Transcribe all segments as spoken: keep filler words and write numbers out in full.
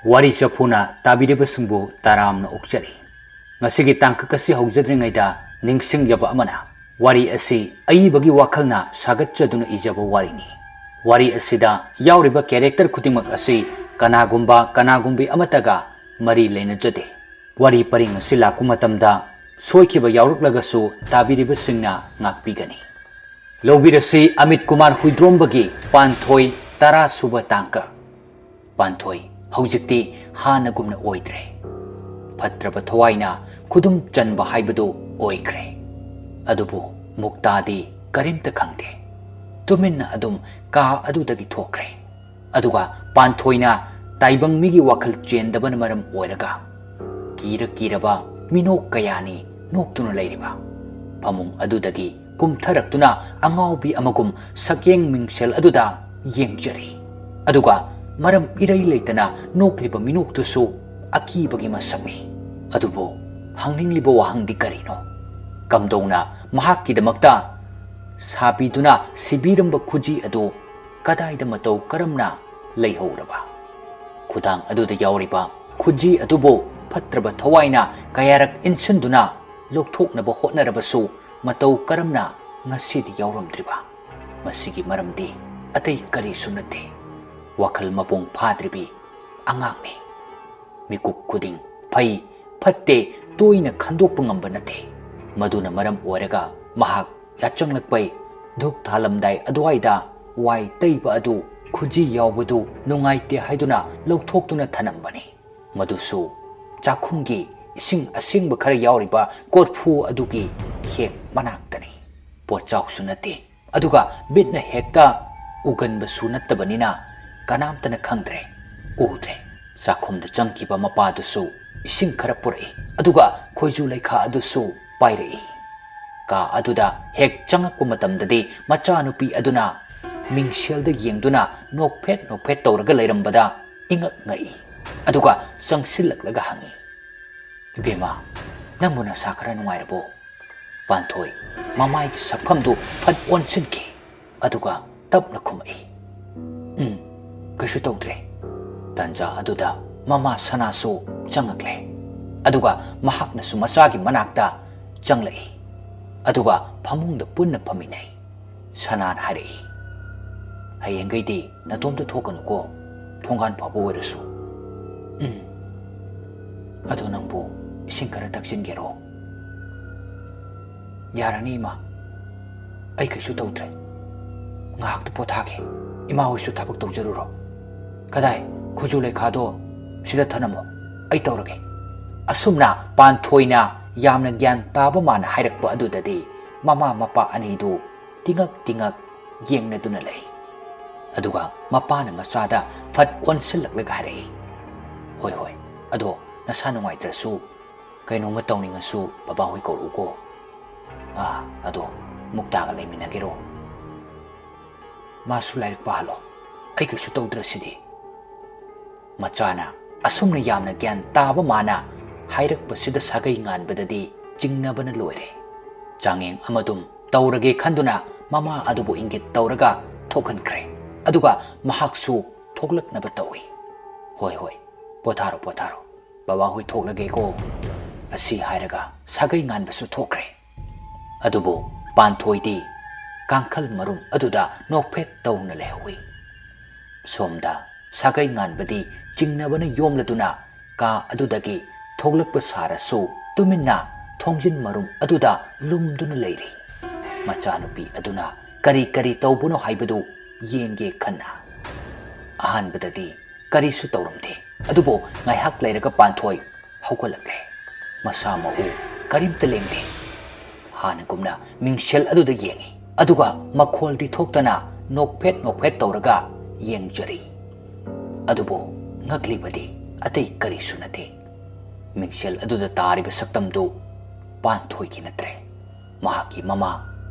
ꯋꯥꯔꯤ ꯆꯐꯨꯅ ꯇꯥꯕꯤꯔꯤꯕꯁꯤꯡꯕꯨ ꯇꯔꯥꯝꯅ ꯑꯣꯛꯆꯔꯤ꯫ ꯉꯁꯤꯒꯤ ꯇꯥꯡꯀꯛ ꯑꯁꯤ ꯍꯧꯖꯗ꯭ꯔꯤꯉꯩꯗ ꯅꯤꯡꯁꯤꯡꯖꯕ ꯑꯃꯅ, ꯋꯥꯔꯤ ꯑꯁꯤ ꯑꯏꯕꯒꯤ ꯋꯥꯈꯜꯅ ꯁꯥꯒꯠꯆꯗꯨꯅ ꯏꯖꯕ ꯋꯥꯔꯤꯅꯤ꯫ ꯋꯥꯔꯤ ꯑꯁꯤꯗ ꯌꯥꯎꯔꯤꯕ character ꯈꯨꯗꯤꯡꯃꯛ ꯑꯁꯤ ꯀꯅꯥꯒꯨꯝꯕ ꯀꯅꯥꯒꯨꯝꯕꯤ ꯑꯃꯠꯇꯒ ꯃꯔꯤ ꯂꯩꯅꯖꯗꯦ꯫ ꯋꯥꯔꯤ ꯄꯔꯤꯡ ꯑꯁꯤ ꯂꯥꯛꯄ ꯃꯇꯝꯗ ꯁꯣꯏꯈꯤꯕ ꯌꯥꯎꯔꯛꯂꯒꯁꯨ ꯇꯥꯕꯤꯔꯤꯕꯁꯤꯡꯅ ꯉꯥꯛꯄꯤꯒꯅꯤ꯫ ꯂꯧꯕꯤꯔꯁꯤ ꯑꯃꯤꯠ ꯀꯨꯃꯥꯔ ꯍꯨꯏꯗ꯭ꯔꯣꯝꯕꯒꯤ ꯄꯥꯟꯊꯣꯏ, ꯇꯔꯥ ꯁꯨꯕ ꯇꯥꯡꯀꯛ꯫ ꯄꯥꯟꯊꯣꯏ ꯍꯧꯖꯤꯛꯇꯤ ꯍꯥꯟꯅꯒꯨꯝꯅ ꯑꯣꯏꯗ꯭ꯔꯦ꯫ ꯐꯠꯇ꯭ꯔꯕ ꯊꯋꯥꯏꯅ ꯈꯨꯗꯨꯝ ꯆꯟꯕ ꯍꯥꯏꯕꯗꯨ ꯑꯣꯏꯈ꯭ꯔꯦ꯫ ꯑꯗꯨꯕꯨ ꯃꯨꯛꯇꯥꯗꯤ ꯀꯔꯤꯝꯇ ꯈꯪꯗꯦ꯫ ꯇꯨꯃꯤꯟꯅ ꯑꯗꯨꯝ ꯀꯥ ꯑꯗꯨꯗꯒꯤ ꯊꯣꯛꯈ꯭ꯔꯦ꯫ ꯑꯗꯨꯒ ꯄꯥꯟꯊꯣꯏꯅ ꯇꯥꯏꯕꯪ ꯃꯤꯒꯤ ꯋꯥꯈꯜ ꯆꯦꯟꯗꯕꯅ ꯃꯔꯝ ꯑꯣꯏꯔꯒ ꯀꯤꯔ ꯀꯤꯔꯕ ꯃꯤꯅꯣꯛ ꯀꯌꯥꯅꯤ ꯅꯣꯛꯇꯨꯅ ꯂꯩꯔꯤꯕ꯫ ꯐꯃꯨꯡ ꯑꯗꯨꯗꯒꯤ ꯀꯨꯝꯊꯔꯛꯇꯨꯅ ꯑꯉꯥꯎꯕꯤ ꯑꯃꯒꯨꯝ ꯁꯛꯌꯦꯡ ꯃꯤꯡꯁꯦꯜ ꯑꯗꯨꯗ ꯌꯦꯡꯖꯔꯤ꯫ ꯑꯗꯨꯒ ꯃꯔꯝ ꯏꯔꯩ ꯂꯩꯇꯅ ꯅꯣꯛꯂꯤꯕ ꯃꯤꯅꯣꯛꯇꯨꯁꯨ ꯑꯀꯤꯕꯒꯤ ꯃꯁꯛꯅꯤ꯫ ꯑꯗꯨꯕꯨ ꯍꯪꯅꯤꯡꯂꯤꯕ ꯋꯥꯍꯪꯗꯤ ꯀꯔꯤꯅꯣ? ꯀꯝꯗꯧꯅ ꯃꯍꯥꯛꯀꯤꯗꯃꯛꯇ ꯁꯥꯕꯤꯗꯨꯅ ꯁꯤꯕꯤꯔꯝꯕ ꯈꯨꯖꯤ ꯑꯗꯨ ꯀꯗꯥꯏꯗ ꯃꯇꯧ ꯀꯔꯝꯅ ꯂꯩꯍꯧꯔꯕ? ꯈꯨꯗꯥꯡ ꯑꯗꯨꯗ ꯌꯥꯎꯔꯤꯕ ꯈꯨꯖꯤ ꯑꯗꯨꯕꯨ ꯐꯠꯇ꯭ꯔꯕ ꯊꯋꯥꯏꯅ ꯀꯌꯥꯔꯛ ꯏꯟꯁꯤꯟꯗꯨꯅ ꯂꯧꯊꯣꯛꯅꯕ ꯍꯣꯠꯅꯔꯕꯁꯨ ꯃꯇꯧ ꯀꯔꯝꯅ ꯉꯁꯤꯗꯤ ꯌꯥꯎꯔꯝꯗ꯭ꯔꯤꯕ? ꯃꯁꯤꯒꯤ ꯃꯔꯝꯗꯤ ꯑꯇꯩ ꯀꯔꯤꯁꯨ ꯅꯠꯇꯦ, ꯋꯥꯈꯜ ꯃꯄꯨꯡ ꯐꯥꯗ꯭ꯔꯤꯕꯤ ꯑꯉꯥꯡꯅꯤ꯫ ꯃꯤꯀꯨꯞ ꯈꯨꯗꯤꯡ ꯐꯩ ꯐꯠꯇꯦ ꯇꯣꯏꯅ ꯈꯟꯗꯣꯛꯄ ꯉꯝꯕ ꯅꯠꯇꯦ꯫ ꯃꯗꯨꯅ ꯃꯔꯝ ꯑꯣꯏꯔꯒ ꯃꯍꯥꯛ ꯌꯥꯆꯪꯂꯛꯄꯩ ꯙꯨꯛ ꯊꯥꯜꯂꯝꯗꯥꯏ ꯑꯗꯨꯋꯥꯏꯗ ꯋꯥꯏ ꯇꯩꯕ ꯑꯗꯨ ꯈꯨꯖꯤ ꯌꯥꯎꯕꯗꯨ ꯅꯨꯡꯉꯥꯏꯇꯦ ꯍꯥꯏꯗꯨꯅ ꯂꯧꯊꯣꯛꯇꯨꯅ ꯊꯅꯝꯕꯅꯤ꯫ ꯃꯗꯨꯁꯨ ꯆꯥꯛꯈꯨꯝꯒꯤ ꯏꯁꯤꯡ ꯑꯁꯦꯡꯕ ꯈꯔ ꯌꯥꯎꯔꯤꯕ ꯀꯣꯔꯐꯨ ꯑꯗꯨꯒꯤ ꯍꯦꯛ ꯃꯅꯥꯛꯇꯅꯤ꯫ ꯄꯣꯠꯆꯥꯎꯁꯨ ꯅꯠꯇꯦ, ꯑꯗꯨꯒ ꯃꯤꯠꯅ ꯍꯦꯛꯇ ꯎꯒꯟꯕꯁꯨ ꯅꯠꯇꯕꯅꯤꯅ ꯀꯅꯥꯝꯇꯅ ꯈꯪꯗ꯭ꯔꯦ, ꯎꯗ꯭ꯔꯦ꯫ ꯆꯥꯛꯈꯨꯝꯗ ꯆꯪꯈꯤꯕ ꯃꯄꯥꯗꯨꯁꯨ ꯏꯁꯤꯡ ꯈꯔ ꯄꯨꯔꯛꯏ, ꯑꯗꯨꯒ ꯈꯣꯏꯖꯨ ꯂꯩꯈꯥ ꯑꯗꯨꯁꯨ ꯄꯥꯏꯔꯛꯏ꯫ ꯀꯥ ꯑꯗꯨꯗ ꯍꯦꯛ ꯆꯪꯉꯛꯄ ꯃꯇꯝꯗꯗꯤ ꯃꯆꯥꯅꯨꯄꯤ ꯑꯗꯨꯅ ꯃꯤꯡꯁꯦꯜꯗ ꯌꯦꯡꯗꯨꯅ ꯅꯣꯛꯐꯦꯠ ꯅꯣꯛꯐꯦꯠ ꯇꯧꯔꯒ ꯂꯩꯔꯝꯕꯗ ꯏꯉꯛ ꯉꯛꯏ꯫ ꯑꯗꯨꯒ ꯆꯪꯁꯤꯜꯂꯛꯂꯒ ꯍꯪꯏ, "ꯏꯕꯦꯝꯃ, ꯅꯪꯕꯨ ꯅꯁꯥ ꯈꯔ ꯅꯨꯡꯉꯥꯏꯔꯕꯣ?" ꯄꯥꯟꯊꯣꯏ ꯃꯃꯥꯏꯒꯤ ꯁꯛꯐꯝꯗꯨ ꯐꯠ ꯑꯣꯟꯁꯤꯟꯈꯤ, ꯑꯗꯨꯒ ꯇꯞꯅ ꯈꯨꯝꯃꯛꯏ, "ꯎꯝ, ꯀꯩꯁꯨ ꯇꯧꯗ꯭ꯔꯦ"꯫ ꯇꯥꯟꯖꯥ ꯑꯗꯨꯗ ꯃꯃꯥ ꯁꯅꯥꯁꯨ ꯆꯪꯉꯛꯂꯦ꯫ ꯑꯗꯨꯒ ꯃꯍꯥꯛꯅꯁꯨ ꯃꯆꯥꯒꯤ ꯃꯅꯥꯛꯇ ꯆꯪꯂꯛꯏ꯫ ꯑꯗꯨꯒ ꯐꯃꯨꯡꯗ ꯄꯨꯟꯅ ꯐꯝꯃꯤꯟꯅꯩ꯫ ꯁꯅꯥꯅ ꯍꯥꯏꯔꯛꯏ, "ꯍꯌꯦꯡꯈꯩꯗꯤ ꯅꯇꯣꯝꯇ ꯊꯣꯛꯀꯅꯨꯀꯣ, ꯊꯣꯡꯒꯥꯟ ꯐꯥꯎꯕ ꯑꯣꯏꯔꯁꯨ꯫ ꯎꯝ, ꯑꯗꯣ ꯅꯪꯕꯨ ꯏꯁꯤꯡ ꯈꯔ ꯊꯛꯆꯤꯟꯒꯦꯔꯣ?" "ꯌꯥꯔꯅꯤ ꯏꯃꯥ, ꯑꯩ ꯀꯩꯁꯨ ꯇꯧꯗ꯭ꯔꯦ꯫ ꯉꯥꯏꯍꯥꯛꯇ ꯄꯣꯊꯥꯒꯦ꯫ ꯏꯃꯥ ꯍꯣꯏꯁꯨ ꯊꯕꯛ ꯇꯧꯖꯔꯨꯔꯣ꯫ ꯀꯗꯥꯏ, ꯈꯨꯖꯨ ꯂꯩꯈꯥꯗꯣ ꯁꯤꯗ ꯊꯅꯝꯃꯣ, ꯑꯩ ꯇꯧꯔꯒꯦ"꯫ ꯑꯁꯨꯝꯅ ꯄꯥꯟꯊꯣꯏꯅ ꯌꯥꯝꯅ ꯒ꯭ꯌꯥꯟ ꯇꯥꯕ ꯃꯥꯅ ꯍꯥꯏꯔꯛꯄ ꯑꯗꯨꯗꯗꯤ ꯃꯃꯥ ꯃꯄꯥ ꯑꯅꯤꯗꯨ ꯇꯤꯉꯛ ꯇꯤꯉꯛ ꯌꯦꯡꯅꯗꯨꯅ ꯂꯩ꯫ ꯑꯗꯨꯒ ꯃꯄꯥꯅ ꯃꯆꯥꯗ ꯐꯠ ꯑꯣꯟꯁꯤꯜꯂꯛꯂꯒ ꯍꯥꯏꯔꯛꯏ, "ꯍꯣꯏ, ꯍꯣꯏ, ꯑꯗꯣ ꯅꯁꯥ ꯅꯨꯡꯉꯥꯏꯇ꯭ꯔꯁꯨ, ꯀꯩꯅꯣꯝꯃ ꯇꯧꯅꯤꯡꯉꯁꯨ ꯕꯕꯥꯍꯣꯏ ꯀꯧꯔꯛꯎꯀꯣ꯫ ꯑꯥ, ꯑꯗꯣ ꯃꯨꯛꯇꯥꯒ ꯂꯩꯃꯤꯟꯅꯒꯦꯔꯣ? ꯃꯥꯁꯨ ꯂꯥꯏꯔꯤꯛ ꯄꯥꯍꯜꯂꯣ, ꯑꯩ ꯀꯩꯁꯨ ꯇꯧꯗ꯭ꯔꯁꯤꯗꯤ"꯫ ꯃꯆꯥꯅ ꯑꯁꯨꯝꯅ ꯌꯥꯝꯅ ꯒ꯭ꯌꯥꯟ ꯇꯥꯕ ꯃꯥꯅ ꯍꯥꯏꯔꯛꯄꯁꯤꯗ ꯁꯥꯒꯩ ꯉꯥꯟꯕꯗꯗꯤ ꯆꯤꯡꯅꯕꯅ ꯂꯣꯏꯔꯦ꯫ ꯆꯥꯡꯌꯦꯡ ꯑꯃꯗꯨꯝ ꯇꯧꯔꯒꯦ ꯈꯟꯗꯨꯅ ꯃꯃꯥ ꯑꯗꯨꯕꯨ ꯏꯪꯒꯤꯠ ꯇꯧꯔꯒ ꯊꯣꯛꯍꯟꯈ꯭ꯔꯦ꯫ ꯑꯗꯨꯒ ꯃꯍꯥꯛꯁꯨ ꯊꯣꯛꯂꯛꯅꯕ ꯇꯧꯏ꯫ "ꯍꯣꯏ, ꯍꯣꯏ, ꯄꯣꯊꯥꯔꯣ, ꯄꯣꯊꯥꯔꯣ꯫ ꯕꯕꯥꯍꯣꯏ ꯊꯣꯛꯂꯒꯦꯀꯣ"꯫ ꯑꯁꯤ ꯍꯥꯏꯔꯒ ꯁꯥꯒꯩ ꯉꯥꯟꯕꯁꯨ ꯊꯣꯛꯈ꯭ꯔꯦ꯫ ꯑꯗꯨꯕꯨ ꯄꯥꯟꯊꯣꯏꯗꯤ ꯀꯥꯡꯈꯜ ꯃꯔꯨꯝ ꯑꯗꯨꯗ ꯅꯣꯛꯐꯦꯠ ꯇꯧꯅ ꯂꯩꯍꯧꯏ꯫ ꯁꯣꯝꯗ ꯁꯥꯒꯩ ꯉꯥꯟꯕꯗꯤ ꯆꯤꯡꯅꯕꯅ ꯌꯣꯝꯂꯗꯨꯅ ꯀꯥ ꯑꯗꯨꯗꯒꯤ ꯊꯣꯛꯂꯛꯄ ꯁꯥꯔꯁꯨ ꯇꯨꯃꯤꯟꯅ ꯊꯣꯡꯖꯤꯟ ꯃꯔꯨꯝ ꯑꯗꯨꯗ ꯂꯨꯝꯗꯨꯅ ꯂꯩꯔꯤ꯫ ꯃꯆꯥꯅꯨꯄꯤ ꯑꯗꯨꯅ ꯀꯔꯤ ꯀꯔꯤ ꯇꯧꯕꯅꯣ ꯍꯥꯏꯕꯗꯨ ꯌꯦꯡꯒꯦ ꯈꯟꯅ꯫ ꯑꯍꯥꯟꯕꯗꯗꯤ ꯀꯔꯤꯁꯨ ꯇꯧꯔꯝꯗꯦ꯫ ꯑꯗꯨꯕꯨ ꯉꯥꯏꯍꯥꯛ ꯂꯩꯔꯒ ꯄꯥꯟꯊꯣꯏ ꯍꯧꯒꯠꯂꯛꯂꯦ꯫ ꯃꯁꯥ ꯃꯎ ꯀꯔꯤꯝꯇ ꯂꯦꯡꯗꯦ꯫ ꯍꯥꯟꯅꯒꯨꯝꯅ ꯃꯤꯡꯁꯦꯜ ꯑꯗꯨꯗ ꯌꯦꯡꯏ꯫ ꯑꯗꯨꯒ ꯃꯈꯣꯜꯗꯤ ꯊꯣꯛꯇꯅ ꯅꯣꯛꯐꯦꯠ ꯅꯣꯛꯐꯦꯠ ꯇꯧꯔꯒ ꯌꯦꯡꯖꯔꯤ꯫ ꯑꯗꯨꯕꯨ ꯉꯛꯂꯤꯕꯗꯤ ꯑꯇꯩ ꯀꯔꯤꯁꯨ ꯅꯠꯇꯦ꯫ ꯃꯤꯡꯁꯦꯜ ꯑꯗꯨꯗ ꯇꯥꯔꯤꯕ ꯁꯛꯇꯝꯗꯨ ꯄꯥꯟꯊꯣꯏꯒꯤ ꯅꯠꯇ꯭ꯔꯦ꯫ ꯃꯍꯥꯛꯀꯤ ꯃꯃꯥ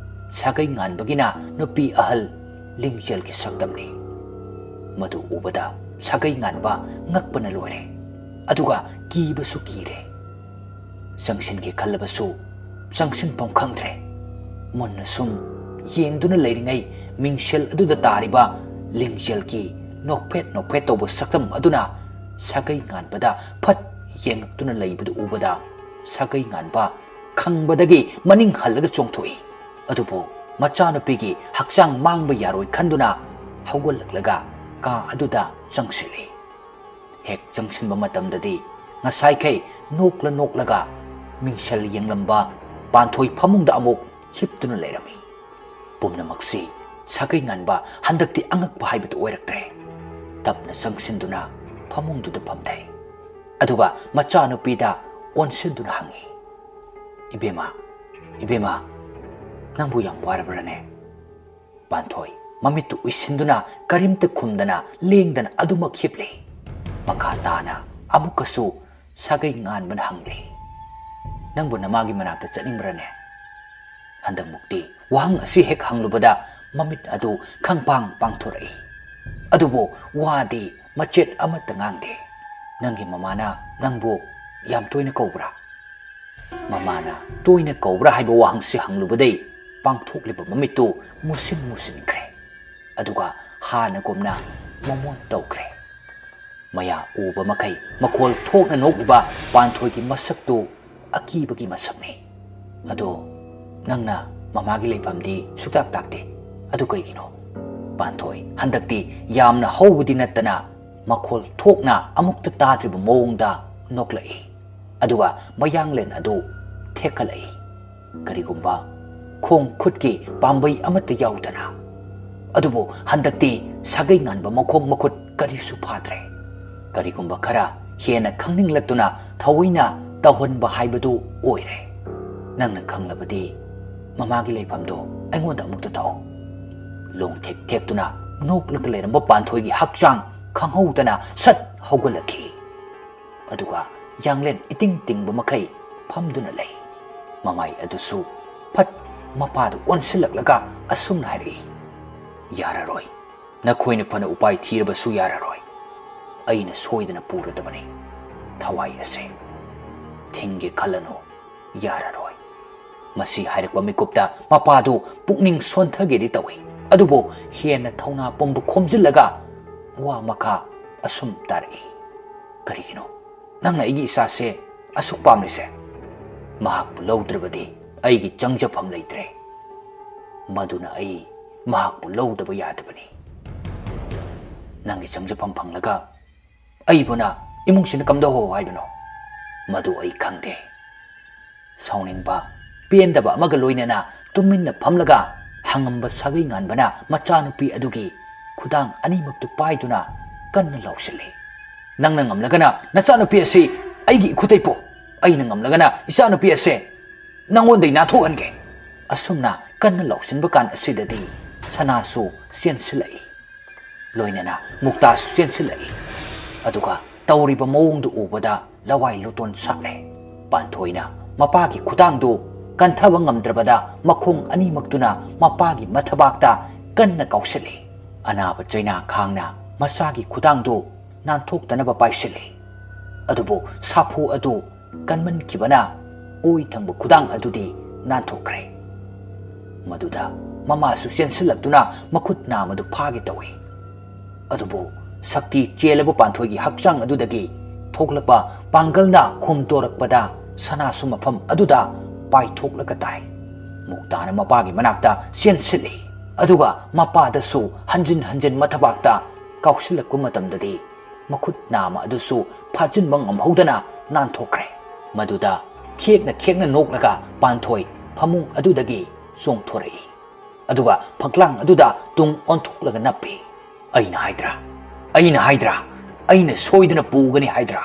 ꯁꯥꯒꯩ ꯉꯥꯟꯕꯒꯤꯅ ꯅꯨꯄꯤ ꯑꯍꯜ ꯂꯤꯡꯖꯦꯜꯒꯤ ꯁꯛꯇꯝꯅꯤ꯫ ꯃꯗꯨ ꯎꯕꯗ ꯁꯥꯒꯩ ꯉꯥꯟꯕ ꯉꯛꯄꯅ ꯂꯣꯏꯔꯦ꯫ ꯑꯗꯨꯒ ꯀꯤꯕꯁꯨ ꯀꯤꯔꯦ꯫ ꯆꯪꯁꯤꯟꯒꯦ ꯈꯜꯂꯕꯁꯨ ꯆꯪꯁꯤꯟꯐꯝ ꯈꯪꯗ꯭ꯔꯦ꯫ ꯃꯨꯟꯅ ꯁꯨꯝ ꯌꯦꯡꯗꯨꯅ ꯂꯩꯔꯤꯉꯩ ꯃꯤꯡꯁꯦꯜ ꯑꯗꯨꯗ ꯇꯥꯔꯤꯕ ꯂꯤꯡꯖꯦꯜꯒꯤ ꯅꯣꯛꯐꯦꯠ ꯅꯣꯛꯐꯦꯠ ꯇꯧꯕ ꯁꯛꯇꯝ ꯑꯗꯨꯅ ꯁꯥꯒꯩ ꯉꯥꯟꯕꯗ ꯐꯠ ꯌꯦꯡꯉꯛꯇꯨꯅ ꯂꯩꯕꯗꯨ ꯎꯕꯗ ꯁꯥꯒꯩ ꯉꯥꯟꯕ ꯈꯪꯕꯗꯒꯤ ꯃꯅꯤꯡ ꯍꯜꯂꯒ ꯆꯣꯡꯊꯣꯛꯏ꯫ ꯑꯗꯨꯕꯨ ꯃꯆꯥꯅꯨꯄꯤꯒꯤ ꯍꯛꯆꯥꯡ ꯃꯥꯡꯕ ꯌꯥꯔꯣꯏ ꯈꯟꯗꯨꯅ ꯍꯧꯒꯠꯂꯛꯂꯒ ꯀꯥ ꯑꯗꯨꯗ ꯆꯪꯁꯤꯜꯂꯤ꯫ ꯍꯦꯛ ꯆꯪꯁꯤꯟꯕ ꯃꯇꯝꯗꯗꯤ ꯉꯁꯥꯏꯈꯩ ꯅꯣꯛꯂ ꯅꯣꯛꯂꯒ ꯃꯤꯡꯁꯦꯜ ꯌꯦꯡꯂꯝꯕ ꯄꯥꯟꯊꯣꯏ ꯐꯃꯨꯡꯗ ꯑꯃꯨꯛ ꯍꯤꯞꯇꯨꯅ ꯂꯩꯔꯝꯃꯤ꯫ ꯄꯨꯝꯅꯃꯛꯁꯤ ꯁꯥꯒꯩ ꯉꯥꯟꯕ ꯍꯟꯗꯛꯇꯤ ꯑꯉꯛꯄ ꯍꯥꯏꯕꯗꯨ ꯑꯣꯏꯔꯛꯇ꯭ꯔꯦ꯫ ꯇꯞꯅ ꯆꯪꯁꯤꯟꯗꯨꯅ ꯐꯃꯨꯡꯗꯨꯗ ꯐꯝꯊꯩ꯫ ꯑꯗꯨꯒ ꯃꯆꯥꯅꯨꯄꯤꯗ ꯑꯣꯟꯁꯤꯟꯗꯨꯅ ꯍꯪꯉꯤ, "ꯏꯕꯦꯝꯃ, ꯏꯕꯦꯝꯃ, ꯅꯪꯕꯨ ꯌꯥꯝ ꯋꯥꯔꯕ꯭ꯔꯅꯦ?" ꯄꯥꯟꯊꯣꯏ ꯃꯃꯤꯠꯇꯨ ꯎꯏꯁꯤꯟꯗꯨꯅ ꯀꯔꯤꯝꯇ ꯈꯨꯝꯗꯅ ꯂꯦꯡꯗꯅ ꯑꯗꯨꯃꯛ ꯍꯤꯞꯂꯤ꯫ ꯃꯈꯥ ꯇꯥꯅ ꯑꯃꯨꯛꯀꯁꯨ ꯁꯥꯒꯩ ꯉꯥꯟꯕꯅ ꯍꯪꯂꯤ, "ꯅꯪꯕꯨ ꯅꯃꯥꯒꯤ ꯃꯅꯥꯛꯇ ꯆꯠꯅꯤꯡꯕ꯭ꯔꯅꯦ?" ꯍꯟꯗꯛꯃꯨꯛꯇꯤ ꯋꯥꯍꯪ ꯑꯁꯤ ꯍꯦꯛ ꯍꯪꯂꯨꯕꯗ ꯃꯃꯤꯠ ꯑꯗꯨ ꯈꯪꯄꯥꯡ ꯄꯥꯡꯊꯣꯔꯛꯏ꯫ ꯑꯗꯨꯕꯨ ꯋꯥꯗꯤ ꯃꯆꯦꯠ ꯑꯃꯠꯇ ꯉꯥꯡꯗꯦ꯫ "ꯅꯪꯒꯤ ꯃꯃꯥꯅ ꯅꯪꯕꯨ ꯌꯥꯝ ꯇꯣꯏꯅ ꯀꯧꯕ꯭ꯔꯥ?" ꯃꯃꯥꯅ ꯇꯣꯏꯅ ꯀꯧꯕ꯭ꯔꯥ ꯍꯥꯏꯕ ꯋꯥꯍꯪꯁꯤ ꯍꯪꯂꯨꯕꯗꯩ ꯄꯥꯡꯊꯣꯛꯂꯤꯕ ꯃꯃꯤꯠꯇꯨ ꯃꯨꯁꯤꯟ ꯃꯨꯁꯤꯟꯈ꯭ꯔꯦ꯫ ꯑꯗꯨꯒ ꯍꯥꯟꯅꯒꯨꯝꯅ ꯃꯃꯣꯟ ꯇꯧꯈ꯭ꯔꯦ꯫ ꯃꯌꯥ ꯎꯕ ꯃꯈꯩ ꯃꯈꯣꯜ ꯊꯣꯛꯅ ꯅꯣꯛꯂꯤꯕ ꯄꯥꯟꯊꯣꯏꯒꯤ ꯃꯁꯛꯇꯨ ꯑꯀꯤꯕꯒꯤ ꯃꯁꯛꯅꯤ꯫ "ꯑꯗꯣ ꯅꯪꯅ ꯃꯃꯥꯒꯤ ꯂꯩꯐꯝꯗꯤ ꯁꯨꯛꯇꯥꯛ ꯇꯥꯛꯇꯦ꯫ ꯑꯗꯨ ꯀꯩꯒꯤꯅꯣ?" ꯄꯥꯟꯊꯣꯏ ꯍꯟꯗꯛꯇꯤ ꯌꯥꯝꯅ ꯍꯧꯕꯗꯤ ꯅꯠꯇꯅ ꯃꯈꯣꯜ ꯊꯣꯛꯅ ꯑꯃꯨꯛꯇ ꯇꯥꯗ꯭ꯔꯤꯕ ꯃꯑꯣꯡꯗ ꯅꯣꯛꯂꯛꯏ꯫ ꯑꯗꯨꯒ ꯃꯌꯥꯡꯂꯦꯟ ꯑꯗꯨ ꯊꯦꯛꯀꯠꯂꯛꯏ꯫ ꯀꯔꯤꯒꯨꯝꯕ ꯈꯣꯡ ꯈꯨꯠꯀꯤ ꯄꯥꯝꯕꯩ ꯑꯃꯠꯇ ꯌꯥꯎꯗꯅ꯫ ꯑꯗꯨꯕꯨ ꯍꯟꯗꯛꯇꯤ ꯁꯥꯒꯩ ꯉꯥꯟꯕ ꯃꯈꯣꯡ ꯃꯈꯨꯠ ꯀꯔꯤꯁꯨ ꯐꯥꯗ꯭ꯔꯦ꯫ ꯀꯔꯤꯒꯨꯝꯕ ꯈꯔ ꯍꯦꯟꯅ ꯈꯪꯅꯤꯡꯂꯛꯇꯨꯅ ꯊꯑꯣꯏꯅ ꯇꯧꯍꯟꯕ ꯍꯥꯏꯕꯗꯨ ꯑꯣꯏꯔꯦ꯫ "ꯅꯪꯅ ꯈꯪꯂꯕꯗꯤ ꯃꯃꯥꯒꯤ ꯂꯩꯐꯝꯗꯣ ꯑꯩꯉꯣꯟꯗ ꯑꯃꯨꯛꯇ ꯇꯥꯛꯑꯣ꯫" ꯂꯣꯡ ꯊꯦꯛ ꯊꯦꯛꯇꯨꯅ ꯅꯣꯛꯂꯒ ꯂꯩꯔꯝꯕ ꯄꯥꯟꯊꯣꯏꯒꯤ ꯍꯛꯆꯥꯡ ꯈꯪꯍꯧꯗꯅ ꯁꯠ ꯍꯧꯒꯠꯂꯛꯈꯤ꯫ ꯑꯗꯨꯒ ꯌꯥꯡꯂꯦꯟ ꯏꯇꯤꯡ ꯇꯤꯡꯕ ꯃꯈꯩ ꯐꯝꯗꯨꯅ ꯂꯩ꯫ ꯃꯃꯥꯏ ꯑꯗꯨꯁꯨ ꯐꯠ ꯃꯄꯥꯗ ꯑꯣꯟꯁꯤꯜꯂꯛꯂꯒ ꯑꯁꯨꯝꯅ ꯍꯥꯏꯔꯛꯏ, "ꯌꯥꯔꯔꯣꯏ꯫ ꯅꯈꯣꯏꯅ ꯐꯅ ꯎꯄꯥꯏ ꯊꯤꯔꯕꯁꯨ ꯌꯥꯔꯔꯣꯏ꯫ ꯑꯩꯅ ꯁꯣꯏꯗꯅ ꯄꯨꯔꯗꯕꯅꯤ ꯊꯋꯥꯏ ꯑꯁꯦ꯫ ꯊꯤꯡꯒꯦ ꯈꯜꯂꯅꯨ, ꯌꯥꯔꯔꯣꯏ꯫" ꯃꯁꯤ ꯍꯥꯏꯔꯛꯄ ꯃꯤꯀꯨꯞꯇ ꯃꯄꯥꯗꯨ ꯄꯨꯛꯅꯤꯡ ꯁꯣꯟꯊꯒꯦꯗꯤ ꯇꯧꯏ, ꯑꯗꯨꯕꯨ ꯍꯦꯟꯅ ꯊꯧꯅꯥ ꯄꯨꯝꯕ ꯈꯣꯝꯖꯤꯜꯂꯒ ꯋꯥ ꯃꯈꯥ ꯑꯁꯨꯝ ꯇꯥꯔꯛꯏ, "ꯀꯔꯤꯒꯤꯅꯣ ꯅꯪꯅ ꯑꯩꯒꯤ ꯏꯆꯥꯁꯦ ꯑꯁꯨꯛ ꯄꯥꯝꯂꯤꯁꯦ? ꯃꯍꯥꯛꯄꯨ ꯂꯧꯗ꯭ꯔꯕꯗꯤ ꯑꯩꯒꯤ ꯆꯪꯖꯐꯝ ꯂꯩꯇ꯭ꯔꯦ꯫ ꯃꯗꯨꯅ ꯑꯩ ꯃꯍꯥꯛꯄꯨ ꯂꯧꯗꯕ ꯌꯥꯗꯕꯅꯤ꯫ ꯅꯪꯒꯤ ꯆꯪꯖꯐꯝ ꯐꯪꯂꯒ ꯑꯩꯕꯨꯅ ꯏꯃꯨꯡꯁꯤꯅ ꯀꯝꯗꯧꯍꯧ ꯍꯥꯏꯕꯅꯣ? ꯃꯗꯨ ꯑꯩ ꯈꯪꯗꯦ꯫" ꯁꯥꯎꯅꯤꯡꯕ, ꯄꯦꯟꯗꯕ ꯑꯃꯒ ꯂꯣꯏꯅꯅ ꯇꯨꯃꯤꯟꯅ ꯐꯝꯂꯒ ꯍꯪꯉꯝꯕ ꯁꯥꯒꯩ ꯉꯥꯟꯕꯅ ꯃꯆꯥꯅꯨꯄꯤ ꯑꯗꯨꯒꯤ ꯈꯨꯗꯥꯡ ꯑꯅꯤꯃꯛꯇꯨ ꯄꯥꯏꯗꯨꯅ ꯀꯟꯅ ꯂꯥꯎꯁꯤꯜꯂꯤ꯫ "ꯅꯪꯅ ꯉꯝꯂꯒꯅ ꯅꯆꯥꯅꯨꯄꯤ ꯑꯁꯤ ꯑꯩꯒꯤ ꯏꯈꯨꯠꯇꯩ ꯄꯨ꯫ ꯑꯩꯅ ꯉꯝꯂꯒꯅ ꯏꯆꯥꯅꯨꯄꯤ ꯑꯁꯦ ꯅꯪꯉꯣꯟꯗꯩ ꯅꯥꯟꯊꯣꯛꯍꯟꯒꯦ꯫" ꯑꯁꯨꯝꯅ ꯀꯟꯅ ꯂꯥꯎꯁꯤꯟꯕ ꯀꯥꯟ ꯑꯁꯤꯗꯗꯤ ꯁꯅꯥꯁꯨ ꯆꯦꯟꯁꯤꯜꯂꯛꯏ꯫ ꯂꯣꯏꯅꯅ ꯃꯨꯛꯇꯥꯁꯨ ꯆꯦꯟꯁꯤꯜꯂꯛꯏ꯫ ꯑꯗꯨꯒ ꯇꯧꯔꯤꯕ ꯃꯑꯣꯡꯗꯨ ꯎꯕꯗ ꯂꯋꯥꯏ ꯂꯨꯇꯣꯟ ꯁꯥꯠꯂꯦ꯫ ꯄꯥꯟꯊꯣꯏꯅ ꯃꯄꯥꯒꯤ ꯈꯨꯗꯥꯡꯗꯨ ꯀꯟꯊꯕ ꯉꯝꯗ꯭ꯔꯕꯗ ꯃꯈꯣꯡ ꯑꯅꯤꯃꯛꯇꯨꯅ ꯃꯄꯥꯒꯤ ꯃꯊꯕꯥꯛꯇ ꯀꯟꯅ ꯀꯥꯎꯁꯤꯜꯂꯤ꯫ ꯑꯅꯥꯕ ꯆꯩꯅꯥ ꯈꯥꯡꯅ ꯃꯆꯥꯒꯤ ꯈꯨꯗꯥꯡꯗꯨ ꯅꯥꯟꯊꯣꯛꯇꯅꯕ ꯄꯥꯏꯁꯤꯜꯂꯤ꯫ ꯑꯗꯨꯕꯨ ꯁꯥꯐꯨ ꯑꯗꯨ ꯀꯟꯃꯟꯈꯤꯕꯅ ꯑꯣꯏ ꯊꯪꯕ ꯈꯨꯗꯥꯡ ꯑꯗꯨꯗꯤ ꯅꯥꯟꯊꯣꯛꯈ꯭ꯔꯦ꯫ ꯃꯗꯨꯗ ꯃꯃꯥꯁꯨ ꯆꯦꯟꯁꯤꯜꯂꯛꯇꯨꯅ ꯃꯈꯨꯠ ꯅꯥꯝꯃꯗꯨ ꯐꯥꯒꯦ ꯇꯧꯏ꯫ ꯑꯗꯨꯕꯨ ꯁꯛꯇꯤ ꯆꯦꯜꯂꯕ ꯄꯥꯟꯊꯣꯏꯒꯤ ꯍꯛꯆꯥꯡ ꯑꯗꯨꯗꯒꯤ ꯊꯣꯛꯂꯛꯄ ꯄꯥꯡꯒꯜꯅ ꯍꯨꯝꯗꯣꯔꯛꯄꯗ ꯁꯅꯥꯁꯨ ꯃꯐꯝ ꯑꯗꯨꯗ ꯄꯥꯏꯊꯣꯛꯂꯒ ꯇꯥꯏ꯫ ꯃꯨꯛꯇꯥꯅ ꯃꯄꯥꯒꯤ ꯃꯅꯥꯛꯇ ꯆꯦꯟꯁꯤꯜꯂꯤ꯫ ꯑꯗꯨꯒ ꯃꯄꯥꯗꯁꯨ ꯍꯟꯖꯤꯟ ꯍꯟꯖꯤꯟ ꯃꯊꯕꯥꯛꯇ ꯀꯥꯎꯁꯤꯜꯂꯛꯄ ꯃꯇꯝꯗꯗꯤ ꯃꯈꯨꯠ ꯅꯥꯝꯃ ꯑꯗꯨꯁꯨ ꯐꯥꯖꯤꯟꯕ ꯉꯝꯍꯧꯗꯅ ꯅꯥꯟꯊꯣꯛꯈ꯭ꯔꯦ꯫ ꯃꯗꯨꯗ ꯈꯦꯛꯅ ꯈꯦꯛꯅ ꯅꯣꯛꯂꯒ ꯄꯥꯟꯊꯣꯏ ꯐꯃꯨꯡ ꯑꯗꯨꯗꯒꯤ ꯆꯣꯡꯊꯣꯔꯛꯏ꯫ ꯑꯗꯨꯒ ꯐꯛꯂꯥꯡ ꯑꯗꯨꯗ ꯇꯨꯡ ꯑꯣꯟꯊꯣꯛꯂꯒ ꯅꯞꯄꯤ꯫ "ꯑꯩꯅ ꯍꯥꯏꯗ꯭ꯔꯥ? ꯑꯩꯅ ꯍꯥꯏꯗ꯭ꯔꯥ? ꯑꯩꯅ ꯁꯣꯏꯗꯅ ꯄꯨꯒꯅꯤ ꯍꯥꯏꯗ꯭ꯔꯥ?"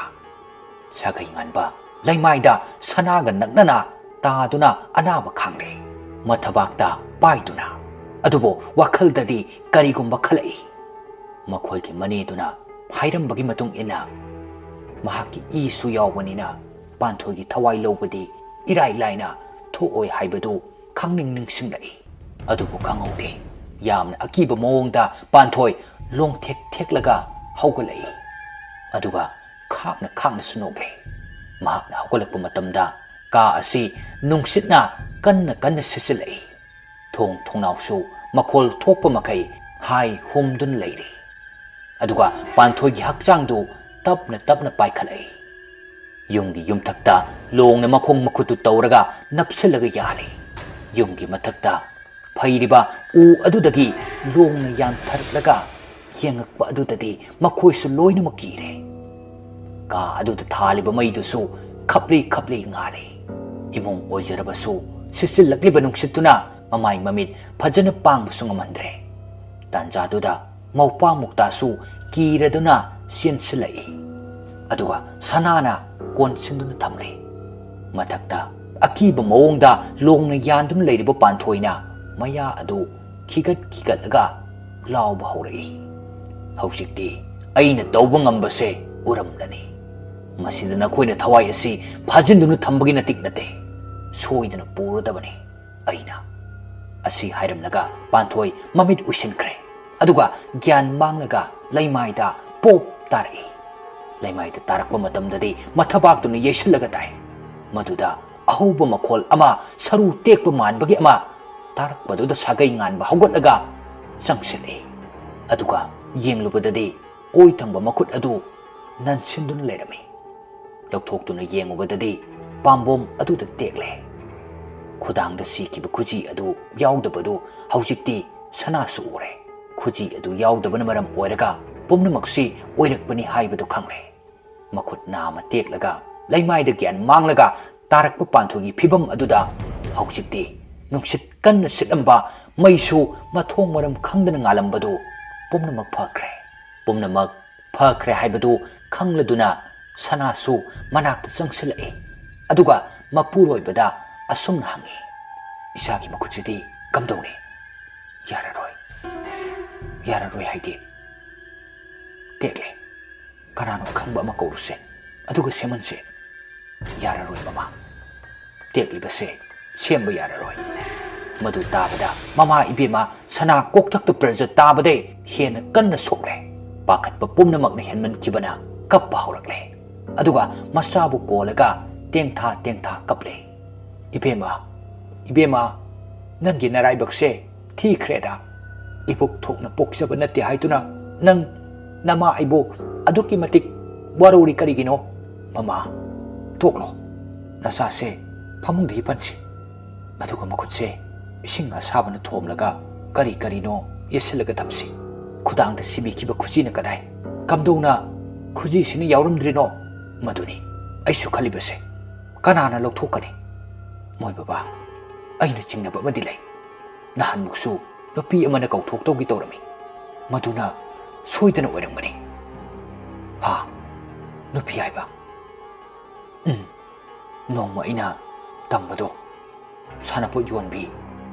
ꯁꯥꯒꯩ ꯉꯥꯟꯕ ꯂꯩꯃꯥꯏꯗ ꯁꯅꯥꯒ ꯅꯛꯅꯅ ꯇꯥꯗꯨꯅ ꯑꯅꯥꯕ ꯈꯥꯡꯂꯦ꯫ ꯃꯊꯕꯥꯛꯇ ꯄꯥꯏꯗꯨꯅ꯫ ꯑꯗꯨꯕꯨ ꯋꯥꯈꯜꯗꯗꯤ ꯀꯔꯤꯒꯨꯝꯕ ꯈꯜꯂꯛꯏ꯫ ꯃꯈꯣꯏꯒꯤ ꯃꯅꯦꯗꯨꯅ ꯍꯥꯏꯔꯝꯕꯒꯤ ꯃꯇꯨꯡ ꯏꯟꯅ ꯃꯍꯥꯛꯀꯤ ꯏꯁꯨ ꯌꯥꯎꯕꯅꯤꯅ ꯄꯥꯟꯊꯣꯏꯒꯤ ꯊꯋꯥꯏ ꯂꯧꯕꯗꯤ ꯏꯔꯥꯏ ꯂꯥꯏꯅ ꯊꯣꯛꯑꯣꯏ ꯍꯥꯏꯕꯗꯨ ꯈꯪꯅꯤꯡ ꯅꯤꯡꯁꯤꯡꯂꯛꯏ꯫ ꯑꯗꯨꯕꯨ ꯈꯪꯍꯧꯗꯦ꯫ ꯌꯥꯝꯅ ꯑꯀꯤꯕ ꯃꯑꯣꯡꯗ ꯄꯥꯟꯊꯣꯏ ꯂꯣꯡꯊꯦꯛ ꯊꯦꯛꯂꯒ ꯍꯧꯒꯠꯂꯛꯏ꯫ ꯑꯗꯨꯒ ꯈꯥꯛꯅ ꯈꯥꯛꯅꯁꯨ ꯅꯣꯛꯂꯦ꯫ ꯃꯍꯥꯛꯅ ꯍꯧꯒꯠꯂꯛꯄ ꯃꯇꯝꯗ ꯀꯥ ꯑꯁꯤ ꯅꯨꯡꯁꯤꯠꯅ ꯀꯟꯅ ꯀꯟꯅ ꯁꯤꯠꯆꯤꯜꯂꯛꯏ꯫ ꯊꯣꯡ ꯊꯣꯡꯅꯥꯎꯁꯨ ꯃꯈꯣꯜ ꯊꯣꯛꯄ ꯃꯈꯩ ꯍꯥꯏ ꯍꯨꯝꯗꯨꯅ ꯂꯩꯔꯤ꯫ ꯑꯗꯨꯒ ꯄꯥꯟꯊꯣꯏꯒꯤ ꯍꯛꯆꯥꯡꯗꯨ ꯇꯞꯅ ꯇꯞꯅ ꯄꯥꯏꯈꯠꯂꯛꯏ꯫ ꯌꯨꯝꯒꯤ ꯌꯨꯝꯊꯛꯇ ꯂꯣꯡꯅ ꯃꯈꯣꯡ ꯃꯈꯨꯠꯇꯨ ꯇꯧꯔꯒ ꯅꯞꯁꯤꯜꯂꯒ ꯌꯥꯜꯂꯤ꯫ ꯌꯨꯝꯒꯤ ꯃꯊꯛꯇ ꯐꯩꯔꯤꯕ ꯎ ꯑꯗꯨꯗꯒꯤ ꯂꯣꯡꯅ ꯌꯥꯟꯊꯔꯛꯂꯒ ꯌꯦꯡꯉꯛꯄ ꯑꯗꯨꯗꯗꯤ ꯃꯈꯣꯏꯁꯨ ꯂꯣꯏꯅꯃꯛ ꯀꯤꯔꯦ꯫ ꯀꯥ ꯑꯗꯨꯗ ꯊꯥꯜꯂꯤꯕ ꯃꯩꯗꯨꯁꯨ ꯈꯞꯂꯤ ꯈꯞꯂꯤ ꯉꯥꯜꯂꯤ꯫ ꯏꯃꯨꯡ ꯑꯣꯏꯖꯔꯕꯁꯨ ꯁꯤꯠꯆꯤꯜꯂꯛꯂꯤꯕ ꯅꯨꯡꯁꯤꯠꯇꯨꯅ ꯃꯃꯥꯏ ꯃꯃꯤꯠ ꯐꯖꯅ ꯄꯥꯡꯕꯁꯨ ꯉꯝꯍꯟꯗ꯭ꯔꯦ꯫ ꯇꯥꯟꯖꯥꯗꯨꯗ ꯃꯧꯄ꯭ꯋꯥ ꯃꯨꯛꯇꯥꯁꯨ ꯀꯤꯔꯗꯨꯅ ꯆꯦꯟꯁꯤꯜꯂꯛꯏ꯫ ꯑꯗꯨꯒ ꯁꯅꯥꯅ ꯀꯣꯟꯁꯤꯟꯗꯨꯅ ꯊꯝꯂꯦ꯫ ꯃꯊꯛꯇ ꯑꯀꯤꯕ ꯃꯑꯣꯡꯗ ꯂꯣꯡꯅ ꯌꯥꯟꯗꯨꯅ ꯂꯩꯔꯤꯕ ꯄꯥꯟꯊꯣꯏꯅ ꯃꯌꯥ ꯑꯗꯨ ꯈꯤꯒꯠ ꯈꯤꯒꯠꯂꯒ ꯂꯥꯎꯕ ꯍꯧꯔꯛꯏ꯫ "ꯍꯧꯖꯤꯛꯇꯤ ꯑꯩꯅ ꯇꯧꯕ ꯉꯝꯕꯁꯦ ꯎꯔꯝꯂꯅꯤ꯫ ꯃꯁꯤꯗ ꯅꯈꯣꯏꯅ ꯊꯋꯥꯏ ꯑꯁꯤ ꯐꯥꯖꯤꯟꯗꯨꯅ ꯊꯝꯕꯒꯤ ꯅꯇꯤꯛ ꯅꯠꯇꯦ꯫ ꯁꯣꯏꯗꯅ ꯄꯨꯔꯗꯕꯅꯤ ꯑꯩꯅ"꯫ ꯑꯁꯤ ꯍꯥꯏꯔꯝꯂꯒ ꯄꯥꯟꯊꯣꯏ ꯃꯃꯤꯠ ꯎꯏꯁꯤꯟꯈ꯭ꯔꯦ꯫ ꯑꯗꯨꯒ ꯒ꯭ꯌꯥꯟ ꯃꯥꯡꯂꯒ ꯂꯩꯃꯥꯏꯗ ꯄꯣꯞ ꯇꯥꯔꯛꯏ꯫ ꯂꯩꯃꯥꯏꯗ ꯇꯥꯔꯛꯄ ꯃꯇꯝꯗꯗꯤ ꯃꯊꯕꯥꯛꯇꯨꯅ ꯌꯩꯁꯤꯜꯂꯒ ꯇꯥꯏ꯫ ꯃꯗꯨꯗ ꯑꯍꯧꯕ ꯃꯈꯣꯜ ꯑꯃ, ꯁꯔꯨ ꯇꯦꯛꯄ ꯃꯥꯟꯕꯒꯤ ꯑꯃ ꯇꯥꯔꯛꯄꯗꯨꯗ ꯁꯥꯒꯩ ꯉꯥꯟꯕ ꯍꯧꯒꯠꯂꯒ ꯆꯪꯁꯤꯜꯂꯛꯏ꯫ ꯑꯗꯨꯒ ꯌꯦꯡꯂꯨꯕꯗꯗꯤ ꯑꯣꯏ ꯊꯪꯕ ꯃꯈꯨꯠ ꯑꯗꯨ ꯅꯟꯁꯤꯟꯗꯨꯅ ꯂꯩꯔꯝꯃꯤ꯫ ꯂꯧꯊꯣꯛꯇꯨꯅ ꯌꯦꯡꯉꯨꯕꯗꯗꯤ ꯄꯥꯝꯕꯣꯝ ꯑꯗꯨꯗ ꯇꯦꯛꯂꯦ꯫ ꯈꯨꯗꯥꯡꯗ ꯁꯤꯈꯤꯕ ꯈꯨꯖꯤ ꯑꯗꯨ ꯌꯥꯎꯗꯕꯗꯨ ꯍꯧꯖꯤꯛꯇꯤ ꯁꯅꯥꯁꯨ ꯎꯔꯦ꯫ ꯈꯨꯖꯤ ꯑꯗꯨ ꯌꯥꯎꯗꯕꯅ ꯃꯔꯝ ꯑꯣꯏꯔꯒ ꯄꯨꯝꯅꯃꯛꯁꯤ ꯑꯣꯏꯔꯛꯄꯅꯤ ꯍꯥꯏꯕꯗꯨ ꯈꯪꯂꯦ꯫ ꯃꯈꯨꯠ ꯅꯥꯝꯃ ꯇꯦꯛꯂꯒ ꯂꯩꯃꯥꯏꯗ ꯒ꯭ꯌꯥꯟ ꯃꯥꯡꯂꯒ ꯇꯥꯔꯛꯄ ꯄꯥꯟꯊꯣꯏꯒꯤ ꯐꯤꯕꯝ ꯑꯗꯨꯗ ꯍꯧꯖꯤꯛꯇꯤ ꯅꯨꯡꯁꯤꯠ ꯀꯟꯅ ꯁꯤꯠꯂꯝꯕ, ꯃꯩꯁꯨ ꯃꯊꯣꯡ ꯃꯔꯝ ꯈꯪꯗꯅ ꯉꯥꯜꯂꯝꯕꯗꯨ ꯄꯨꯝꯅꯃꯛ ꯐꯈ꯭ꯔꯦ꯫ ꯄꯨꯝꯅꯃꯛ ꯐꯈ꯭ꯔꯦ ꯍꯥꯏꯕꯗꯨ ꯈꯪꯂꯗꯨꯅ ꯁꯅꯥꯁꯨ ꯃꯅꯥꯛꯇ ꯆꯪꯁꯤꯜꯂꯛꯏ꯫ ꯑꯗꯨꯒ ꯃꯄꯨꯔꯣꯏꯕꯗ ꯑꯁꯨꯝꯅ ꯍꯪꯉꯤ, "ꯏꯆꯥꯒꯤ ꯃꯈꯨꯠꯁꯤꯗꯤ ꯀꯝꯗꯧꯅꯤ?" "ꯌꯥꯔꯔꯣꯏ꯫ ꯌꯥꯔꯔꯣꯏ ꯍꯥꯏꯗꯤ?" "ꯇꯦꯛꯂꯦ꯫ ꯀꯅꯥꯅꯣ ꯑꯈꯪꯕ ꯑꯃ ꯀꯧꯔꯨꯁꯦ, ꯑꯗꯨꯒ ꯁꯦꯝꯍꯟꯁꯦ"꯫ "ꯌꯥꯔꯔꯣꯏ ꯃꯃꯥ, ꯇꯦꯛꯂꯤꯕꯁꯦ ꯁꯦꯝꯕ ꯌꯥꯔꯔꯣꯏ"꯫ ꯃꯗꯨ ꯇꯥꯕꯗ ꯃꯃꯥ ꯏꯕꯦꯝꯃ ꯁꯅꯥ ꯀꯣꯛꯊꯛꯇ ꯄ꯭ꯔꯖ ꯇꯥꯕꯗꯩ ꯍꯦꯟꯅ ꯀꯟꯅ ꯁꯣꯛꯂꯦ꯫ ꯄꯥꯈꯠꯄ ꯄꯨꯝꯅꯃꯛꯅ ꯍꯦꯟꯃꯟꯈꯤꯕꯅ ꯀꯞꯄ ꯍꯧꯔꯛꯂꯦ꯫ ꯑꯗꯨꯒ ꯃꯆꯥꯕꯨ ꯀꯣꯜꯂꯒ ꯇꯦꯡꯊꯥ ꯇꯦꯡꯊꯥ ꯀꯞꯂꯦ꯫ "ꯏꯕꯦꯝꯃ, ꯏꯕꯦꯝꯃ, ꯅꯪꯒꯤ ꯅꯔꯥꯏꯕꯛꯁꯦ ꯊꯤꯈ꯭ꯔꯦꯗ꯫ ꯏꯕꯨꯛ ꯊꯣꯛꯅ ꯄꯣꯛꯆꯕ ꯅꯠꯇꯦ ꯍꯥꯏꯗꯨꯅ ꯅꯪ ꯅꯃꯥ ꯑꯩꯕꯨ ꯑꯗꯨꯛꯀꯤ ꯃꯇꯤꯛ ꯋꯥꯔꯧꯔꯤ ꯀꯔꯤꯒꯤꯅꯣ? ꯃꯃꯥ, ꯇꯣꯛꯂꯣ꯫ ꯅꯆꯥꯁꯦ ꯐꯃꯨꯡꯗ ꯍꯤꯞꯍꯟꯁꯤ꯫ ꯑꯗꯨꯒ ꯃꯈꯨꯠꯁꯦ ꯏꯁꯤꯡ ꯑꯁꯥꯕꯅ ꯊꯣꯝꯂꯒ ꯀꯔꯤ ꯀꯔꯤꯅꯣ ꯌꯦꯠꯁꯤꯜꯂꯒ ꯊꯝꯁꯤ꯫ ꯈꯨꯗꯥꯡꯗ ꯁꯤꯕꯤꯈꯤꯕ ꯈꯨꯖꯤꯅ ꯀꯗꯥꯏ? ꯀꯝꯗꯧꯅ ꯈꯨꯖꯤꯁꯤꯅ ꯌꯥꯎꯔꯝꯗ꯭ꯔꯤꯅꯣ? ꯃꯗꯨꯅꯤ ꯑꯩꯁꯨ ꯈꯜꯂꯤꯕꯁꯦ꯫ ꯀꯅꯥꯅ ꯂꯧꯊꯣꯛꯀꯅꯤ? ꯃꯣꯏ ꯕꯕꯥ, ꯑꯩꯅ ꯆꯤꯡꯅꯕ ꯑꯃꯗꯤ ꯂꯩ꯫ ꯅꯍꯥꯟꯃꯨꯛꯁꯨ ꯅꯨꯄꯤ ꯑꯃꯅ ꯀꯧꯊꯣꯛꯇꯧꯒꯤ ꯇꯧꯔꯝꯃꯤ꯫ ꯃꯗꯨꯅ ꯁꯣꯏꯗꯅ ꯑꯣꯏꯔꯝꯒꯅꯤ꯫ ꯍꯥ? ꯅꯨꯄꯤ ꯍꯥꯏꯕ? ꯎꯝ, ꯅꯣꯡꯃ ꯑꯩꯅ ꯇꯝꯕꯗꯣ, ꯁꯥꯟꯅꯄꯣꯠ ꯌꯣꯟꯕꯤ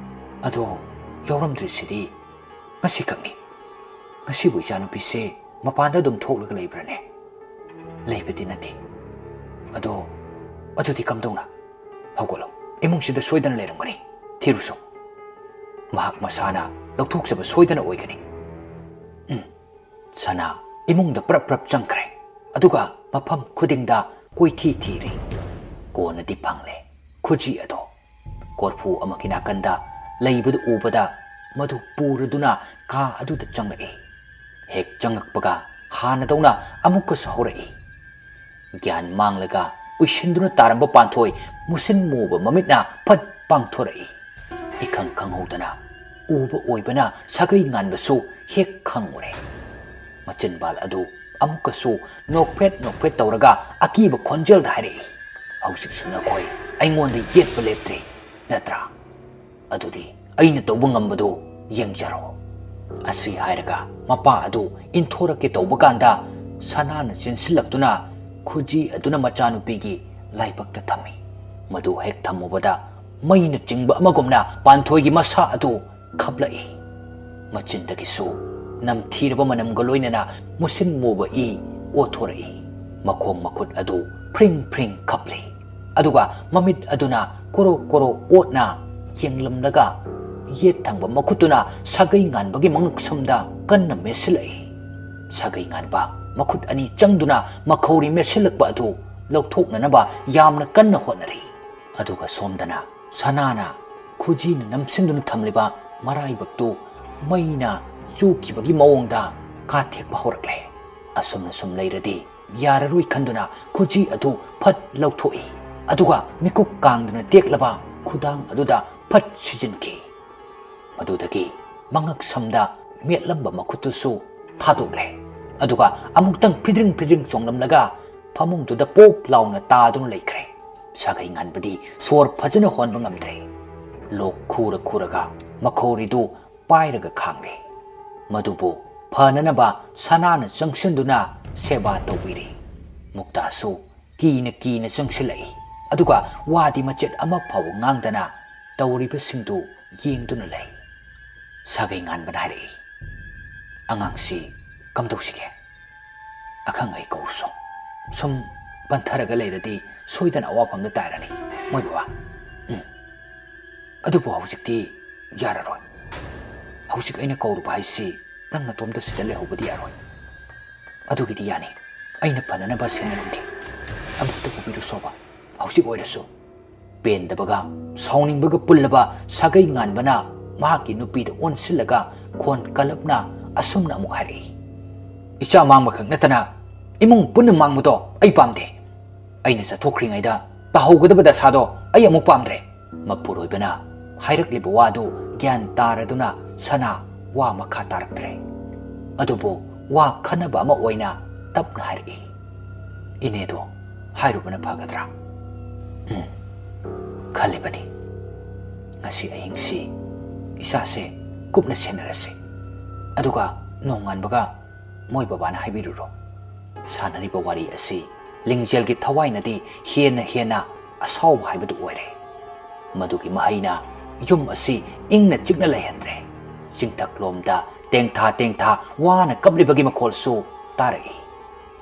ꯑꯗꯣ ꯌꯥꯎꯔꯝꯗ꯭ꯔꯤꯁꯤꯗꯤ ꯉꯁꯤꯈꯛꯅꯤ꯫ ꯉꯁꯤꯕꯨ ꯏꯆꯥꯅꯨꯄꯤꯁꯦ ꯃꯄꯥꯟꯗ ꯑꯗꯨꯝ ꯊꯣꯛꯂꯒ ꯂꯩꯕ꯭ꯔꯅꯦ? ꯂꯩꯕꯗꯤ ꯅꯠꯇꯦ꯫ ꯑꯗꯣ, ꯑꯗꯨꯗꯤ ꯀꯝꯗꯧꯅ? ꯍꯧꯒꯠꯂꯣ, ꯏꯃꯨꯡꯁꯤꯗ ꯁꯣꯏꯗꯅ ꯂꯩꯔꯝꯒꯅꯤ꯫ ꯊꯤꯔꯨꯁꯣ꯫ ꯃꯍꯥꯛ ꯃꯁꯥꯅ ꯂꯧꯊꯣꯛꯆꯕ ꯁꯣꯏꯗꯅ ꯑꯣꯏꯒꯅꯤ꯫ ꯎꯝ, ꯁꯅꯥ ꯏꯃꯨꯡꯗ ꯄ꯭ꯔꯞ ꯄ꯭ꯔꯞ ꯆꯪꯈ꯭ꯔꯦ꯫ ꯑꯗꯨꯒ ꯃꯐꯝ ꯈꯨꯗꯤꯡꯗ ꯀꯣꯏꯊꯤ ꯊꯤꯔꯤ꯫ ꯀꯣꯟꯅꯗꯤ ꯐꯪꯂꯦ ꯈꯨꯖꯤ ꯑꯗꯣ꯫ ꯀꯣꯔꯐꯨ ꯑꯃꯒꯤ ꯅꯥꯀꯟꯗ ꯂꯩꯕꯗꯨ ꯎꯕꯗ ꯃꯗꯨ ꯄꯨꯔꯗꯨꯅ ꯀꯥ ꯑꯗꯨꯗ ꯆꯪꯂꯛꯏ꯫ ꯍꯦꯛ ꯆꯪꯉꯛꯄꯒ ꯍꯥꯟꯅꯗꯧꯅ ꯑꯃꯨꯛꯀꯁꯨ ꯍꯧꯔꯛꯏ꯫ ꯒ꯭ꯌꯥꯟ ꯃꯥꯡꯂꯒ ꯎꯏꯁꯤꯟꯗꯨꯅ ꯇꯥꯔꯝꯕ ꯄꯥꯟꯊꯣꯏ ꯃꯨꯁꯤꯟ ꯃꯨꯕ ꯃꯃꯤꯠꯅ ꯐꯠ ꯄꯥꯡꯊꯣꯔꯛꯏ꯫ ꯏꯈꯪ ꯈꯪꯍꯧꯗꯅ ꯎꯕ ꯑꯣꯏꯕꯅ ꯁꯥꯒꯩ ꯉꯥꯟꯕꯁꯨ ꯍꯦꯛ ꯈꯪꯉꯨꯔꯦ꯫ ꯃꯆꯤꯟꯕꯥꯜ ꯑꯗꯨ ꯑꯃꯨꯛꯀꯁꯨ ꯅꯣꯛꯐꯦꯠ ꯅꯣꯛꯐꯦꯠ ꯇꯧꯔꯒ ꯑꯀꯤꯕ ꯈꯣꯟꯖꯦꯜꯗ ꯍꯥꯏꯔꯛꯏ, "ꯍꯧꯖꯤꯛꯁꯨ ꯅꯈꯣꯏ ꯑꯩꯉꯣꯟꯗ ꯌꯦꯠꯄ ꯂꯦꯞꯇ꯭ꯔꯤ ꯅꯠꯇ꯭ꯔꯥ? ꯑꯗꯨꯗꯤ ꯑꯩꯅ ꯇꯧꯕ ꯉꯝꯕꯗꯨ ꯌꯦꯡꯖꯔꯣ"꯫ ꯑꯁꯤ ꯍꯥꯏꯔꯒ ꯃꯄꯥ ꯑꯗꯨ ꯏꯟꯊꯣꯔꯛꯀꯦ ꯇꯧꯕ ꯀꯥꯟꯗ ꯁꯅꯥꯅ ꯆꯦꯟꯁꯤꯜꯂꯛꯇꯨꯅ ꯈꯨꯖꯤ ꯑꯗꯨꯅ ꯃꯆꯥꯅꯨꯄꯤꯒꯤ ꯂꯥꯏꯕꯛꯇ ꯊꯝꯃꯤ꯫ ꯃꯗꯨ ꯍꯦꯛ ꯊꯝꯃꯨꯕꯗ ꯃꯩꯅ ꯆꯤꯡꯕ ꯑꯃꯒꯨꯝꯅ ꯄꯥꯟꯊꯣꯏꯒꯤ ꯃꯁꯥ ꯑꯗꯨ ꯈꯞꯂꯛꯏ꯫ ꯃꯆꯤꯟꯗꯒꯤꯁꯨ ꯅꯝꯊꯤꯔꯕ ꯃꯅꯝꯒ ꯂꯣꯏꯅꯅ ꯃꯨꯁꯤꯟ ꯃꯨꯕ ꯏ ꯑꯣꯊꯣꯔꯛꯏ꯫ ꯃꯈꯣꯡ ꯃꯈꯨꯠ ꯑꯗꯨ ꯐ꯭ꯔꯤꯡ ꯐ꯭ꯔꯤꯡ ꯈꯞꯂꯤ꯫ ꯑꯗꯨꯒ ꯃꯃꯤꯠ ꯑꯗꯨꯅ ꯀꯣꯔꯣ ꯀꯣꯔꯣ ꯑꯣꯠꯅ ꯌꯦꯡꯂꯝꯂꯒ ꯌꯦꯠ ꯊꯪꯕ ꯃꯈꯨꯠꯇꯨꯅ ꯁꯥꯒꯩ ꯉꯥꯟꯕꯒꯤ ꯃꯉꯛꯁꯝꯗ ꯀꯟꯅ ꯃꯦꯠꯁꯤꯜꯂꯛꯏ꯫ ꯁꯥꯒꯩ ꯉꯥꯟꯕ ꯃꯈꯨꯠ ꯑꯅꯤ ꯆꯪꯗꯨꯅ ꯃꯈꯧꯔꯤ ꯃꯦꯠꯁꯤꯜꯂꯛꯄ ꯑꯗꯨ ꯂꯧꯊꯣꯛꯅꯅꯕ ꯌꯥꯝꯅ ꯀꯟꯅ ꯍꯣꯠꯅꯔꯤ꯫ ꯑꯗꯨꯒ ꯁꯣꯝꯗꯅ ꯁꯅꯥꯅ ꯈꯨꯖꯤꯅ ꯅꯝꯁꯤꯟꯗꯨꯅ ꯊꯝꯂꯤꯕ ꯃꯔꯥꯏꯕꯛꯇꯨ ꯃꯩꯅ ꯆꯨꯈꯤꯕꯒꯤ ꯃꯑꯣꯡꯗ ꯀꯥꯊꯦꯛꯄ ꯍꯧꯔꯛꯂꯦ꯫ ꯑꯁꯨꯝꯅ ꯁꯨꯝ ꯂꯩꯔꯗꯤ ꯌꯥꯔꯔꯣꯏ ꯈꯟꯗꯨꯅ ꯈꯨꯖꯤ ꯑꯗꯨ ꯐꯠ ꯂꯧꯊꯣꯛꯏ꯫ ꯑꯗꯨꯒ ꯃꯤꯀꯨꯞ ꯀꯥꯡꯗꯅ ꯇꯦꯛꯂꯕ ꯈꯨꯗꯥꯡ ꯑꯗꯨꯗ ꯐꯠ ꯁꯤꯖꯤꯟꯈꯤ꯫ ꯃꯗꯨꯗꯒꯤ ꯃꯉꯛ ꯁꯝꯗ ꯃꯦꯠꯂꯝꯕ ꯃꯈꯨꯠꯇꯨꯁꯨ ꯊꯥꯗꯣꯛꯂꯦ꯫ ꯑꯗꯨꯒ ꯑꯃꯨꯛꯇꯪ ꯐꯤꯗ꯭ꯔꯤꯡ ꯐꯤꯗ꯭ꯔꯤꯡ ꯆꯣꯡꯂꯝꯂꯒ ꯐꯃꯨꯡꯗꯨꯗ ꯄꯣꯞ ꯂꯥꯎꯅ ꯇꯥꯗꯨꯅ ꯂꯩꯈ꯭ꯔꯦ꯫ ꯁꯥꯒꯩ ꯉꯥꯟꯕꯗꯤ ꯁꯣꯔ ꯐꯖꯅ ꯍꯣꯟꯕ ꯉꯝꯗ꯭ꯔꯦ꯫ ꯂꯣꯛ ꯈꯨꯔ ꯈꯨꯔꯒ ꯃꯈꯧꯔꯤꯗꯨ ꯄꯥꯏꯔꯒ ꯈꯥꯡꯂꯦ꯫ ꯃꯗꯨꯕꯨ ꯐꯅꯅꯕ ꯁꯅꯥꯅ ꯆꯪꯁꯤꯟꯗꯨꯅ ꯁꯦꯕꯥ ꯇꯧꯕꯤꯔꯤ꯫ ꯃꯨꯛꯇꯥꯁꯨ ꯀꯤꯅ ꯀꯤꯅ ꯆꯪꯁꯤꯜꯂꯛꯏ꯫ ꯑꯗꯨꯒ ꯋꯥꯗꯤ ꯃꯆꯦꯠ ꯑꯃ ꯐꯥꯎꯕ ꯉꯥꯡꯗꯅ ꯇꯧꯔꯤꯕꯁꯤꯡꯗꯨ ꯌꯦꯡꯗꯨꯅ ꯂꯩ꯫ ꯁꯥꯒꯩ ꯉꯥꯟꯕꯅ ꯍꯥꯏꯔꯛꯏ, "ꯑꯉꯥꯡꯁꯤ ꯀꯝꯗꯧꯁꯤꯒꯦ? ꯑꯈꯪ ꯑꯍꯩ ꯀꯧꯔꯨꯁꯣ꯫ ꯁꯨꯝ ꯄꯟꯊꯔꯒ ꯂꯩꯔꯗꯤ ꯁꯣꯏꯗꯅ ꯑꯋꯥꯐꯝꯗ ꯇꯥꯏꯔꯅꯤ, ꯃꯣꯏ ꯕꯕꯥ꯫ ꯎꯝ꯫ ꯑꯗꯨꯕꯨ ꯍꯧꯖꯤꯛꯇꯤ ꯌꯥꯔꯔꯣꯏ꯫ ꯍꯧꯖꯤꯛ ꯑꯩꯅ ꯀꯧꯔꯨꯕ ꯍꯥꯏꯁꯤ ꯅꯪ ꯅꯇꯣꯝꯇ ꯁꯤꯗ ꯂꯩꯍꯧꯕꯗꯤ ꯌꯥꯔꯣꯏ꯫ ꯑꯗꯨꯒꯤꯗꯤ ꯌꯥꯅꯤ꯫ ꯑꯩꯅ ꯐꯅꯅꯕ ꯁꯤꯟꯅꯔꯝꯒꯦ꯫ ꯑꯃꯨꯛꯇ ꯄꯨꯕꯤꯔꯨꯁꯣꯕ, ꯍꯧꯖꯤꯛ ꯑꯣꯏꯔꯁꯨ꯫" ꯄꯦꯟꯗꯕꯒ ꯁꯥꯎꯅꯤꯡꯕꯒ ꯄꯨꯜꯂꯕ ꯁꯥꯒꯩ ꯉꯥꯟꯕꯅ ꯃꯍꯥꯛꯀꯤ ꯅꯨꯄꯤꯗ ꯑꯣꯟꯁꯤꯜꯂꯒ ꯈꯣꯟ ꯀꯜꯂꯞꯅ ꯑꯁꯨꯝꯅ ꯑꯃꯨꯛ ꯍꯥꯏꯔꯛꯏ, "ꯏꯆꯥ ꯃꯥꯡꯕꯈꯛ ꯅꯠꯇꯅ ꯏꯃꯨꯡ ꯄꯨꯟꯅ ꯃꯥꯡꯕꯗꯣ ꯑꯩ ꯄꯥꯝꯗꯦ꯫ ꯑꯩꯅ ꯆꯠꯊꯣꯛꯈ꯭ꯔꯤꯉꯩꯗ ꯇꯥꯍꯧꯒꯗꯕ ꯗꯁꯥꯗꯣ ꯑꯩ ꯑꯃꯨꯛ ꯄꯥꯝꯗ꯭ꯔꯦ꯫" ꯃꯄꯨꯔꯣꯏꯕꯅ ꯍꯥꯏꯔꯛꯂꯤꯕ ꯋꯥꯗꯨ ꯒ꯭ꯌꯥꯟ ꯇꯥꯔꯗꯨꯅ ꯁꯅꯥ ꯋꯥ ꯃꯈꯥ ꯇꯥꯔꯛꯇ꯭ꯔꯦ꯫ ꯑꯗꯨꯕꯨ ꯋꯥ ꯈꯟꯅꯕ ꯑꯃ ꯑꯣꯏꯅ ꯇꯞꯅ ꯍꯥꯏꯔꯛꯏ, "ꯏꯅꯦꯗꯣ ꯍꯥꯏꯔꯨꯕꯅ ꯐꯒꯗ꯭ꯔꯥ?" "ꯎꯝ, ꯈꯜꯂꯤꯕꯅꯤ꯫ ꯉꯁꯤ ꯑꯍꯤꯡꯁꯤ ꯏꯆꯥꯁꯦ ꯀꯨꯞꯅ ꯁꯦꯟꯅꯔꯁꯤ꯫ ꯑꯗꯨꯒ ꯅꯣꯡꯉꯥꯟꯕꯒ ꯃꯣꯏ ꯕꯕꯥꯅ ꯍꯥꯏꯕꯤꯔꯨꯔꯣ꯫" ꯁꯥꯟꯅꯔꯤꯕ ꯋꯥꯔꯤ ꯑꯁꯤ ꯂꯤꯡꯖꯦꯜꯒꯤ ꯊꯋꯥꯏꯅꯗꯤ ꯍꯦꯟꯅ ꯍꯦꯟꯅ ꯑꯁꯥꯎꯕ ꯍꯥꯏꯕꯗꯨ ꯑꯣꯏꯔꯦ꯫ ꯃꯗꯨꯒꯤ ꯃꯍꯩꯅ ꯌꯨꯝ ꯑꯁꯤ ꯏꯪꯅ ꯆꯤꯛꯅ ꯂꯩꯍꯟꯗ꯭ꯔꯦ꯫ ꯆꯤꯡꯊꯛꯂꯣꯝꯗ ꯇꯦꯡꯊꯥ ꯇꯦꯡꯊꯥ ꯋꯥꯅ ꯀꯞꯂꯤꯕꯒꯤ ꯃꯈꯣꯜꯁꯨ ꯇꯥꯔꯛꯏ꯫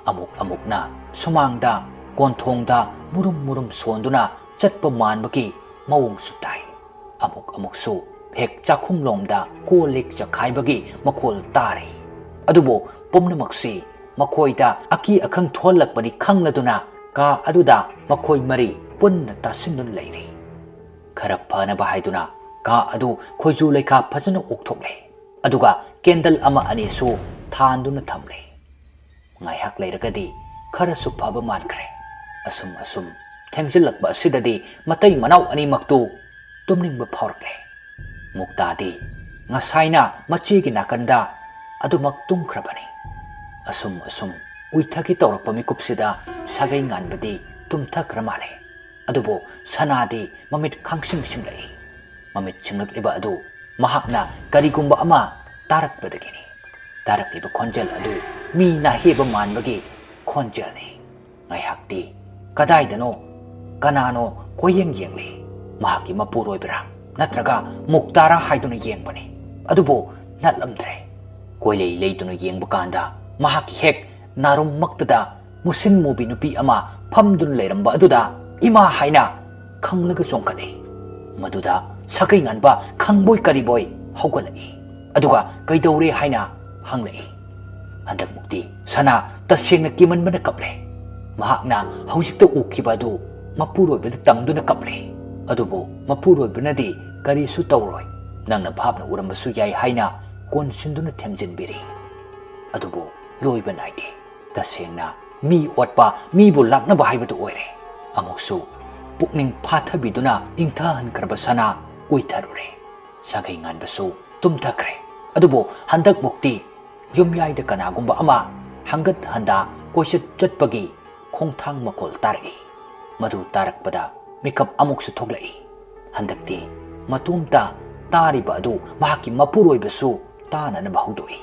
ꯑꯃꯨꯛ ꯑꯃꯨꯛꯅ ꯁꯨꯃꯥꯡꯗ ꯀꯣꯟꯊꯣꯡꯗ ꯃꯨꯔꯨꯝ ꯃꯨꯔꯨꯝ ꯁꯣꯟꯗꯨꯅ ꯆꯠꯄ ꯃꯥꯟꯕꯒꯤ ꯃꯑꯣꯡꯁꯨ ꯇꯥꯏ꯫ ꯑꯃꯨꯛ ꯑꯃꯨꯛꯁꯨ ꯍꯦꯛ ꯆꯥꯛꯈꯨꯝꯂꯣꯝꯗ ꯀꯣꯜ ꯂꯤꯛ ꯆꯈꯥꯏꯕꯒꯤ ꯃꯈꯣꯜ ꯇꯥꯔꯤ꯫ ꯑꯗꯨꯕꯨ ꯄꯨꯝꯅꯃꯛꯁꯤ ꯃꯈꯣꯏꯗ ꯑꯀꯤ ꯑꯈꯪ ꯊꯣꯛꯍꯜꯂꯛꯄꯅꯤ ꯈꯪꯂꯗꯨꯅ ꯀꯥ ꯑꯗꯨꯗ ꯃꯈꯣꯏ ꯃꯔꯤ ꯄꯨꯟꯅ ꯇꯥꯁꯤꯟꯗꯨꯅ ꯂꯩꯔꯤ꯫ ꯈꯔ ꯐꯅꯕ ꯍꯥꯏꯗꯨꯅ ꯀꯥ ꯑꯗꯨ ꯈꯣꯏꯖꯨ ꯂꯩꯈꯥ ꯐꯖꯅ ꯑꯣꯛꯊꯣꯛꯂꯦ꯫ ꯑꯗꯨꯒ ꯀꯦꯟꯗꯜ ꯑꯃ ꯑꯅꯤꯁꯨ ꯊꯥꯟꯗꯨꯅ ꯊꯝꯂꯦ꯫ ꯉꯥꯏꯍꯥꯛ ꯂꯩꯔꯒꯗꯤ ꯈꯔꯁꯨ ꯐꯕ ꯃꯥꯟꯈ꯭ꯔꯦ꯫ ꯑꯁꯨꯝ ꯑꯁꯨꯝ ꯊꯦꯡꯖꯤꯜꯂꯛꯄ ꯑꯁꯤꯗꯗꯤ ꯃꯇꯩ ꯃꯅꯥꯎ ꯑꯅꯤꯃꯛꯇꯨ ꯇꯨꯝꯅꯤꯡꯕ ꯐꯥꯎꯔꯛꯂꯦ꯫ ꯃꯨꯛꯇꯥꯗꯤ ꯉꯁꯥꯏꯅ ꯃꯆꯦꯒꯤ ꯅꯥꯀꯟꯗ ꯑꯗꯨꯃꯛ ꯇꯨꯝꯈ꯭ꯔꯕꯅꯤ꯫ ꯑꯁꯨꯝ ꯑꯁꯨꯝ ꯎꯏꯊꯒꯦ ꯇꯧꯔꯛꯄ ꯃꯤꯀꯨꯞꯁꯤꯗ ꯁꯥꯒꯩ ꯉꯥꯟꯕꯗꯤ ꯇꯨꯝꯊꯈ꯭ꯔ ꯃꯥꯜꯂꯦ꯫ ꯑꯗꯨꯕꯨ ꯁꯅꯥꯗꯤ ꯃꯃꯤꯠ ꯈꯪꯁꯤꯡ ꯁꯤꯡꯂꯛꯏ꯫ ꯃꯃꯤꯠ ꯁꯤꯡꯂꯛꯂꯤꯕ ꯑꯗꯨ ꯃꯍꯥꯛꯅ ꯀꯔꯤꯒꯨꯝꯕ ꯑꯃ ꯇꯥꯔꯛꯄꯗꯒꯤꯅꯤ꯫ ꯇꯥꯔꯛꯂꯤꯕ ꯈꯣꯟꯖꯦꯜ ꯑꯗꯨ ꯃꯤ ꯅꯥꯍꯦꯕ ꯃꯥꯟꯕꯒꯤ ꯈꯣꯟꯖꯦꯜꯅꯤ꯫ ꯉꯥꯏꯍꯥꯛꯇꯤ ꯀꯗꯥꯏꯗꯅꯣ ꯀꯅꯥꯅꯣ ꯀꯣꯏꯌꯦꯡ ꯌꯦꯡꯂꯤ꯫ ꯃꯍꯥꯛꯀꯤ ꯃꯄꯨꯔꯣꯏꯕꯔꯥ ꯅꯠꯇ꯭ꯔꯒ ꯃꯨꯛꯇꯥꯔꯥ ꯍꯥꯏꯗꯨꯅ ꯌꯦꯡꯕꯅꯤ꯫ ꯑꯗꯨꯕꯨ ꯅꯠꯂꯝꯗ꯭ꯔꯦ꯫ ꯀꯣꯏꯂꯩ ꯂꯩꯗꯨꯅ ꯌꯦꯡꯕ ꯀꯥꯟꯗ ꯃꯍꯥꯛꯀꯤ ꯍꯦꯛ ꯅꯥꯔꯨꯝꯃꯛꯇꯗ ꯃꯨꯁꯤꯟ ꯃꯨꯕꯤ ꯅꯨꯄꯤ ꯑꯃ ꯐꯝꯗꯨꯅ ꯂꯩꯔꯝꯕ ꯑꯗꯨꯗ ꯏꯃꯥ ꯍꯥꯏꯅ ꯈꯪꯂꯒ ꯆꯣꯡꯈꯠꯂꯤ꯫ ꯃꯗꯨꯗ ꯁꯥꯒꯩ ꯉꯥꯟꯕ ꯈꯪꯕꯣꯏ ꯀꯔꯤꯕꯣꯏ ꯍꯧꯒꯠꯂꯛꯏ꯫ ꯑꯗꯨꯒ ꯀꯩꯗꯧꯔꯦ ꯍꯥꯏꯅ ꯍꯪꯂꯛꯏ꯫ ꯍꯟꯗꯛꯃꯨꯛꯇꯤ ꯁꯅꯥ ꯇꯁꯦꯡꯅ ꯀꯤꯃꯟꯕꯅ ꯀꯞꯂꯦ꯫ ꯃꯍꯥꯛꯅ ꯍꯧꯖꯤꯛꯇ ꯎꯈꯤꯕ ꯑꯗꯨ ꯃꯄꯨꯔꯣꯏꯕꯗ ꯇꯝꯗꯨꯅ ꯀꯞꯂꯦ꯫ ꯑꯗꯨꯕꯨ ꯃꯄꯨꯔꯣꯏꯕꯅꯗꯤ ꯀꯔꯤꯁꯨ ꯇꯧꯔꯣꯏ, ꯅꯪꯅ ꯚꯥꯞꯅ ꯎꯔꯝꯕꯁꯨ ꯌꯥꯏ ꯍꯥꯏꯅ ꯀꯣꯟꯁꯤꯟꯗꯨꯅ ꯊꯦꯝꯖꯤꯟꯕꯤꯔꯤ꯫ ꯑꯗꯨꯕꯨ ꯂꯣꯏꯕ ꯅꯥꯏꯗꯦ꯫ ꯇꯁꯦꯡꯅ ꯃꯤ ꯑꯣꯠꯄ, ꯃꯤꯕꯨ ꯂꯥꯛꯅꯕ ꯍꯥꯏꯕꯗꯨ ꯑꯣꯏꯔꯦ꯫ ꯑꯃꯨꯛꯁꯨ ꯄꯨꯛꯅꯤꯡ ꯐꯥꯊꯕꯤꯗꯨꯅ ꯏꯪꯊꯍꯟꯈ꯭ꯔꯕ ꯁꯅꯥ ꯎꯏꯊꯔꯨꯔꯦ꯫ ꯁꯥꯒꯩ ꯉꯥꯟꯕꯁꯨ ꯇꯨꯝꯊꯈ꯭ꯔꯦ꯫ ꯑꯗꯨꯕꯨ ꯍꯟꯗꯛꯃꯨꯛꯇꯤ ꯌꯨꯝꯌꯥꯏꯗ ꯀꯅꯥꯒꯨꯝꯕ ꯑꯃ ꯍꯪꯒꯠ ꯍꯟꯗꯥ ꯀꯣꯏꯆꯠ ꯆꯠꯄꯒꯤ ꯈꯣꯡꯊꯥꯡ ꯃꯈꯣꯜ ꯇꯥꯔꯛꯏ꯫ ꯃꯗꯨ ꯇꯥꯔꯛꯄꯗ ꯃꯤꯀꯞ ꯑꯃꯨꯛꯁꯨ ꯊꯣꯛꯂꯛꯏ꯫ ꯍꯟꯗꯛꯇꯤ ꯃꯇꯣꯝꯇ ꯇꯥꯔꯤꯕ ꯑꯗꯨ ꯃꯍꯥꯛꯀꯤ ꯃꯄꯨꯔꯣꯏꯕꯁꯨ ꯇꯥꯅꯅꯕ ꯍꯧꯗꯣꯛꯏ꯫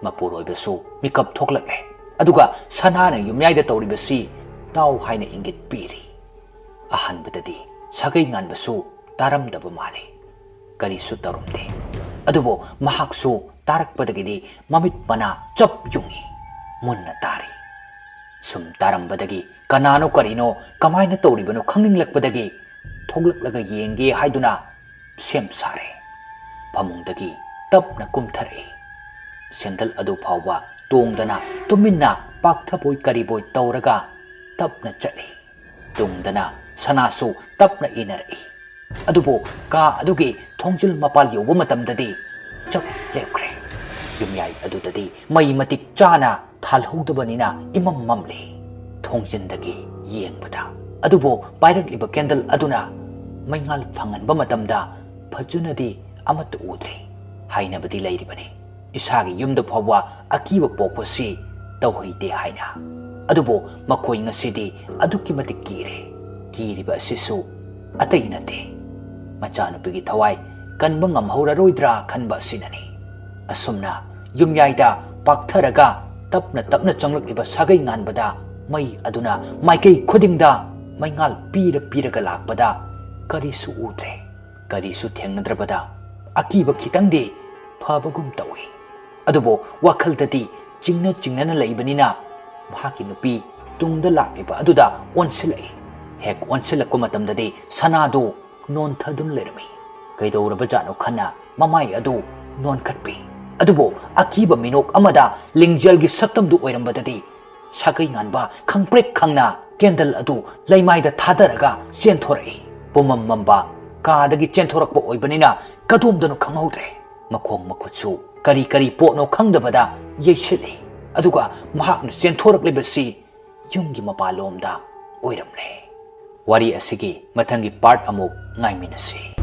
ꯃꯄꯨꯔꯣꯏꯕꯁꯨ ꯃꯤꯀꯞ ꯊꯣꯛꯂꯛꯂꯦ꯫ ꯑꯗꯨꯒ ꯁꯅꯥꯅ ꯌꯨꯝꯌꯥꯏꯗ ꯇꯧꯔꯤꯕꯁꯤ ꯇꯥꯎ ꯍꯥꯏꯅ ꯏꯪꯒꯤꯠ ꯄꯤꯔꯤ꯫ ꯑꯍꯥꯟꯕꯗꯗꯤ ꯁꯥꯒꯩ ꯉꯥꯟꯕꯁꯨ ꯇꯥꯔꯝꯗꯕ ꯃꯥꯜꯂꯤ꯫ ꯀꯔꯤꯁꯨ ꯇꯧꯔꯝꯗꯦ꯫ ꯑꯗꯨꯕꯨ ꯃꯍꯥꯛꯁꯨ ꯇꯥꯔꯛꯄꯗꯒꯤꯗꯤ ꯃꯃꯤꯠ ꯃꯅꯥ ꯆꯞ ꯌꯨꯡꯏ꯫ ꯃꯨꯟꯅ ꯇꯥꯔꯤ꯫ ꯁꯨꯝ ꯇꯥꯔꯝꯕꯗꯒꯤ ꯀꯅꯥꯅꯣ ꯀꯔꯤꯅꯣ ꯀꯃꯥꯏꯅ ꯇꯧꯔꯤꯕꯅꯣ ꯈꯪꯅꯤꯡꯂꯛꯄꯗꯒꯤ ꯊꯣꯛꯂꯛꯂꯒ ꯌꯦꯡꯒꯦ ꯍꯥꯏꯗꯨꯅ ꯁꯦꯝ ꯁꯥꯔꯦ꯫ ꯐꯃꯨꯡꯗꯒꯤ ꯇꯞꯅ ꯀꯨꯝꯊꯔꯛꯏ꯫ ꯁꯦꯟꯗꯜ ꯑꯗꯨ ꯐꯥꯎꯕ ꯇꯣꯡꯗꯅ ꯇꯨꯃꯤꯟꯅ ꯄꯥꯛꯊꯕꯣꯏ ꯀꯔꯤꯕꯣꯏ ꯇꯧꯔꯒ ꯇꯞꯅ ꯆꯠꯂꯤ꯫ ꯇꯨꯡꯗꯅ ꯁꯅꯥꯁꯨ ꯇꯞꯅ ꯏꯟꯅꯔꯛꯏ꯫ ꯑꯗꯨꯕꯨ ꯀꯥ ꯑꯗꯨꯒꯤ ꯊꯣꯡꯖꯤꯜ ꯃꯄꯥꯜ ꯌꯧꯕ ꯃꯇꯝꯗꯗꯤ ꯆꯞ ꯂꯦꯞꯈ꯭ꯔꯦ꯫ ꯌꯨꯝꯌꯥꯏ ꯑꯗꯨꯗꯗꯤ ꯃꯩ ꯃꯇꯤꯛ ꯆꯥꯅ ꯊꯥꯜꯍꯧꯗꯕꯅꯤꯅ ꯏꯃꯝ ꯃꯝꯂꯤ꯫ ꯊꯣꯡꯖꯤꯟꯗꯒꯤ ꯌꯦꯡꯕꯗ꯫ ꯑꯗꯨꯕꯨ ꯄꯥꯏꯔꯛꯂꯤꯕ ꯀꯦꯟꯗꯜ ꯑꯗꯨꯅ ꯃꯩꯉꯥꯜ ꯐꯪꯍꯟꯕ ꯃꯇꯝꯗ ꯐꯖꯅꯗꯤ ꯑꯃꯠꯇ ꯎꯗ꯭ꯔꯦ꯫ ꯍꯥꯏꯅꯕꯗꯤ ꯂꯩꯔꯤꯕꯅꯤ, ꯏꯁꯥꯒꯤ ꯌꯨꯝꯗ ꯐꯥꯎꯕ ꯑꯀꯤꯕ ꯄꯣꯛꯄꯁꯤ ꯇꯧꯍꯩꯗꯦ ꯍꯥꯏꯅ꯫ ꯑꯗꯨꯕꯨ ꯃꯈꯣꯏ ꯉꯁꯤꯗꯤ ꯑꯗꯨꯛꯀꯤ ꯃꯇꯤꯛ ꯀꯤꯔꯦ꯫ ꯀꯤꯔꯤꯕ ꯑꯁꯤꯁꯨ ꯑꯇꯩ ꯅꯠꯇꯦ, ꯃꯆꯥꯅꯨꯄꯤꯒꯤ ꯊꯋꯥꯏ ꯀꯟꯕ ꯉꯝꯍꯧꯔꯔꯣꯏꯗ꯭ꯔꯥ ꯈꯟꯕ ꯑꯁꯤꯅꯅꯤ꯫ ꯑꯁꯨꯝꯅ ꯌꯨꯝꯌꯥꯏꯗ ꯄꯥꯛꯊꯔꯒ ꯇꯞꯅ ꯇꯞꯅ ꯆꯪꯂꯛꯂꯤꯕ ꯁꯥꯒꯩ ꯉꯥꯟꯕꯗ ꯃꯩ ꯑꯗꯨꯅ ꯃꯥꯏꯀꯩ ꯈꯨꯗꯤꯡꯗ ꯃꯩꯉꯥꯜ ꯄꯤꯔ ꯄꯤꯔꯒ ꯂꯥꯛꯄꯗ ꯀꯔꯤꯁꯨ ꯎꯗ꯭ꯔꯦ꯫ ꯀꯔꯤꯁꯨ ꯊꯦꯡꯅꯗ꯭ꯔꯕꯗ ꯑꯀꯤꯕ ꯈꯤꯇꯪꯗꯤ ꯐꯕꯒꯨꯝ ꯇꯧꯏ꯫ ꯑꯗꯨꯕꯨ ꯋꯥꯈꯜꯗꯗꯤ ꯆꯤꯡꯅ ꯆꯤꯡꯅꯅ ꯂꯩꯕꯅꯤꯅ ꯃꯍꯥꯛꯀꯤ ꯅꯨꯄꯤ ꯇꯨꯡꯗ ꯂꯥꯛꯂꯤꯕ ꯑꯗꯨꯗ ꯑꯣꯟꯁꯤꯜꯂꯛꯏ꯫ ꯍꯦꯛ ꯑꯣꯟꯁꯤꯜꯂꯛꯄ ꯃꯇꯝꯗꯗꯤ ꯁꯅꯥꯗꯨ ꯅꯣꯟꯊꯗꯨꯅ ꯂꯩꯔꯝꯃꯤ꯫ ꯀꯩꯗꯧꯔꯕꯖꯥꯠꯅꯣ ꯈꯟꯅ ꯃꯃꯥꯏ ꯑꯗꯨ ꯅꯣꯟꯈꯠꯄꯤ꯫ ꯑꯗꯨꯕꯨ ꯑꯀꯤꯕ ꯃꯤꯅꯣꯛ ꯑꯃꯗ ꯂꯤꯡꯖꯦꯜꯒꯤ ꯁꯛꯇꯝꯗꯨ ꯑꯣꯏꯔꯝꯕꯗꯗꯤ ꯁꯥꯒꯩ ꯉꯥꯟꯕ ꯈꯪꯄ꯭ꯔꯦꯛ ꯈꯪꯅ ꯀꯦꯟꯗꯜ ꯑꯗꯨ ꯂꯩꯃꯥꯏꯗ ꯊꯥꯗꯔꯒ ꯆꯦꯟꯊꯣꯔꯛꯏ꯫ ꯄꯨꯝꯃꯝ ꯃꯝꯕ ꯀꯥꯗꯒꯤ ꯆꯦꯟꯊꯣꯔꯛꯄ ꯑꯣꯏꯕꯅꯤꯅ ꯀꯗꯣꯝꯗꯅꯣ ꯈꯪꯍꯧꯗ꯭ꯔꯦ꯫ ꯃꯈꯣꯡ ꯃꯈꯨꯠꯁꯨ ꯀꯔꯤ ꯀꯔꯤ ꯄꯣꯠꯅꯣ ꯈꯪꯗꯕꯗ ꯌꯩꯁꯤꯜꯂꯤ꯫ ꯑꯗꯨꯒ ꯃꯍꯥꯛꯅ ꯆꯦꯟꯊꯣꯔꯛꯂꯤꯕꯁꯤ ꯌꯨꯝꯒꯤ ꯃꯄꯥꯟꯂꯣꯝꯗ ꯑꯣꯏꯔꯝꯂꯦ꯫ ꯋꯥꯔꯤ ꯑꯁꯤꯒꯤ ꯃꯊꯪꯒꯤ ꯄꯥꯔꯠ ꯑꯃꯨꯛ ꯉꯥꯏꯃꯤꯟꯅꯁꯤ꯫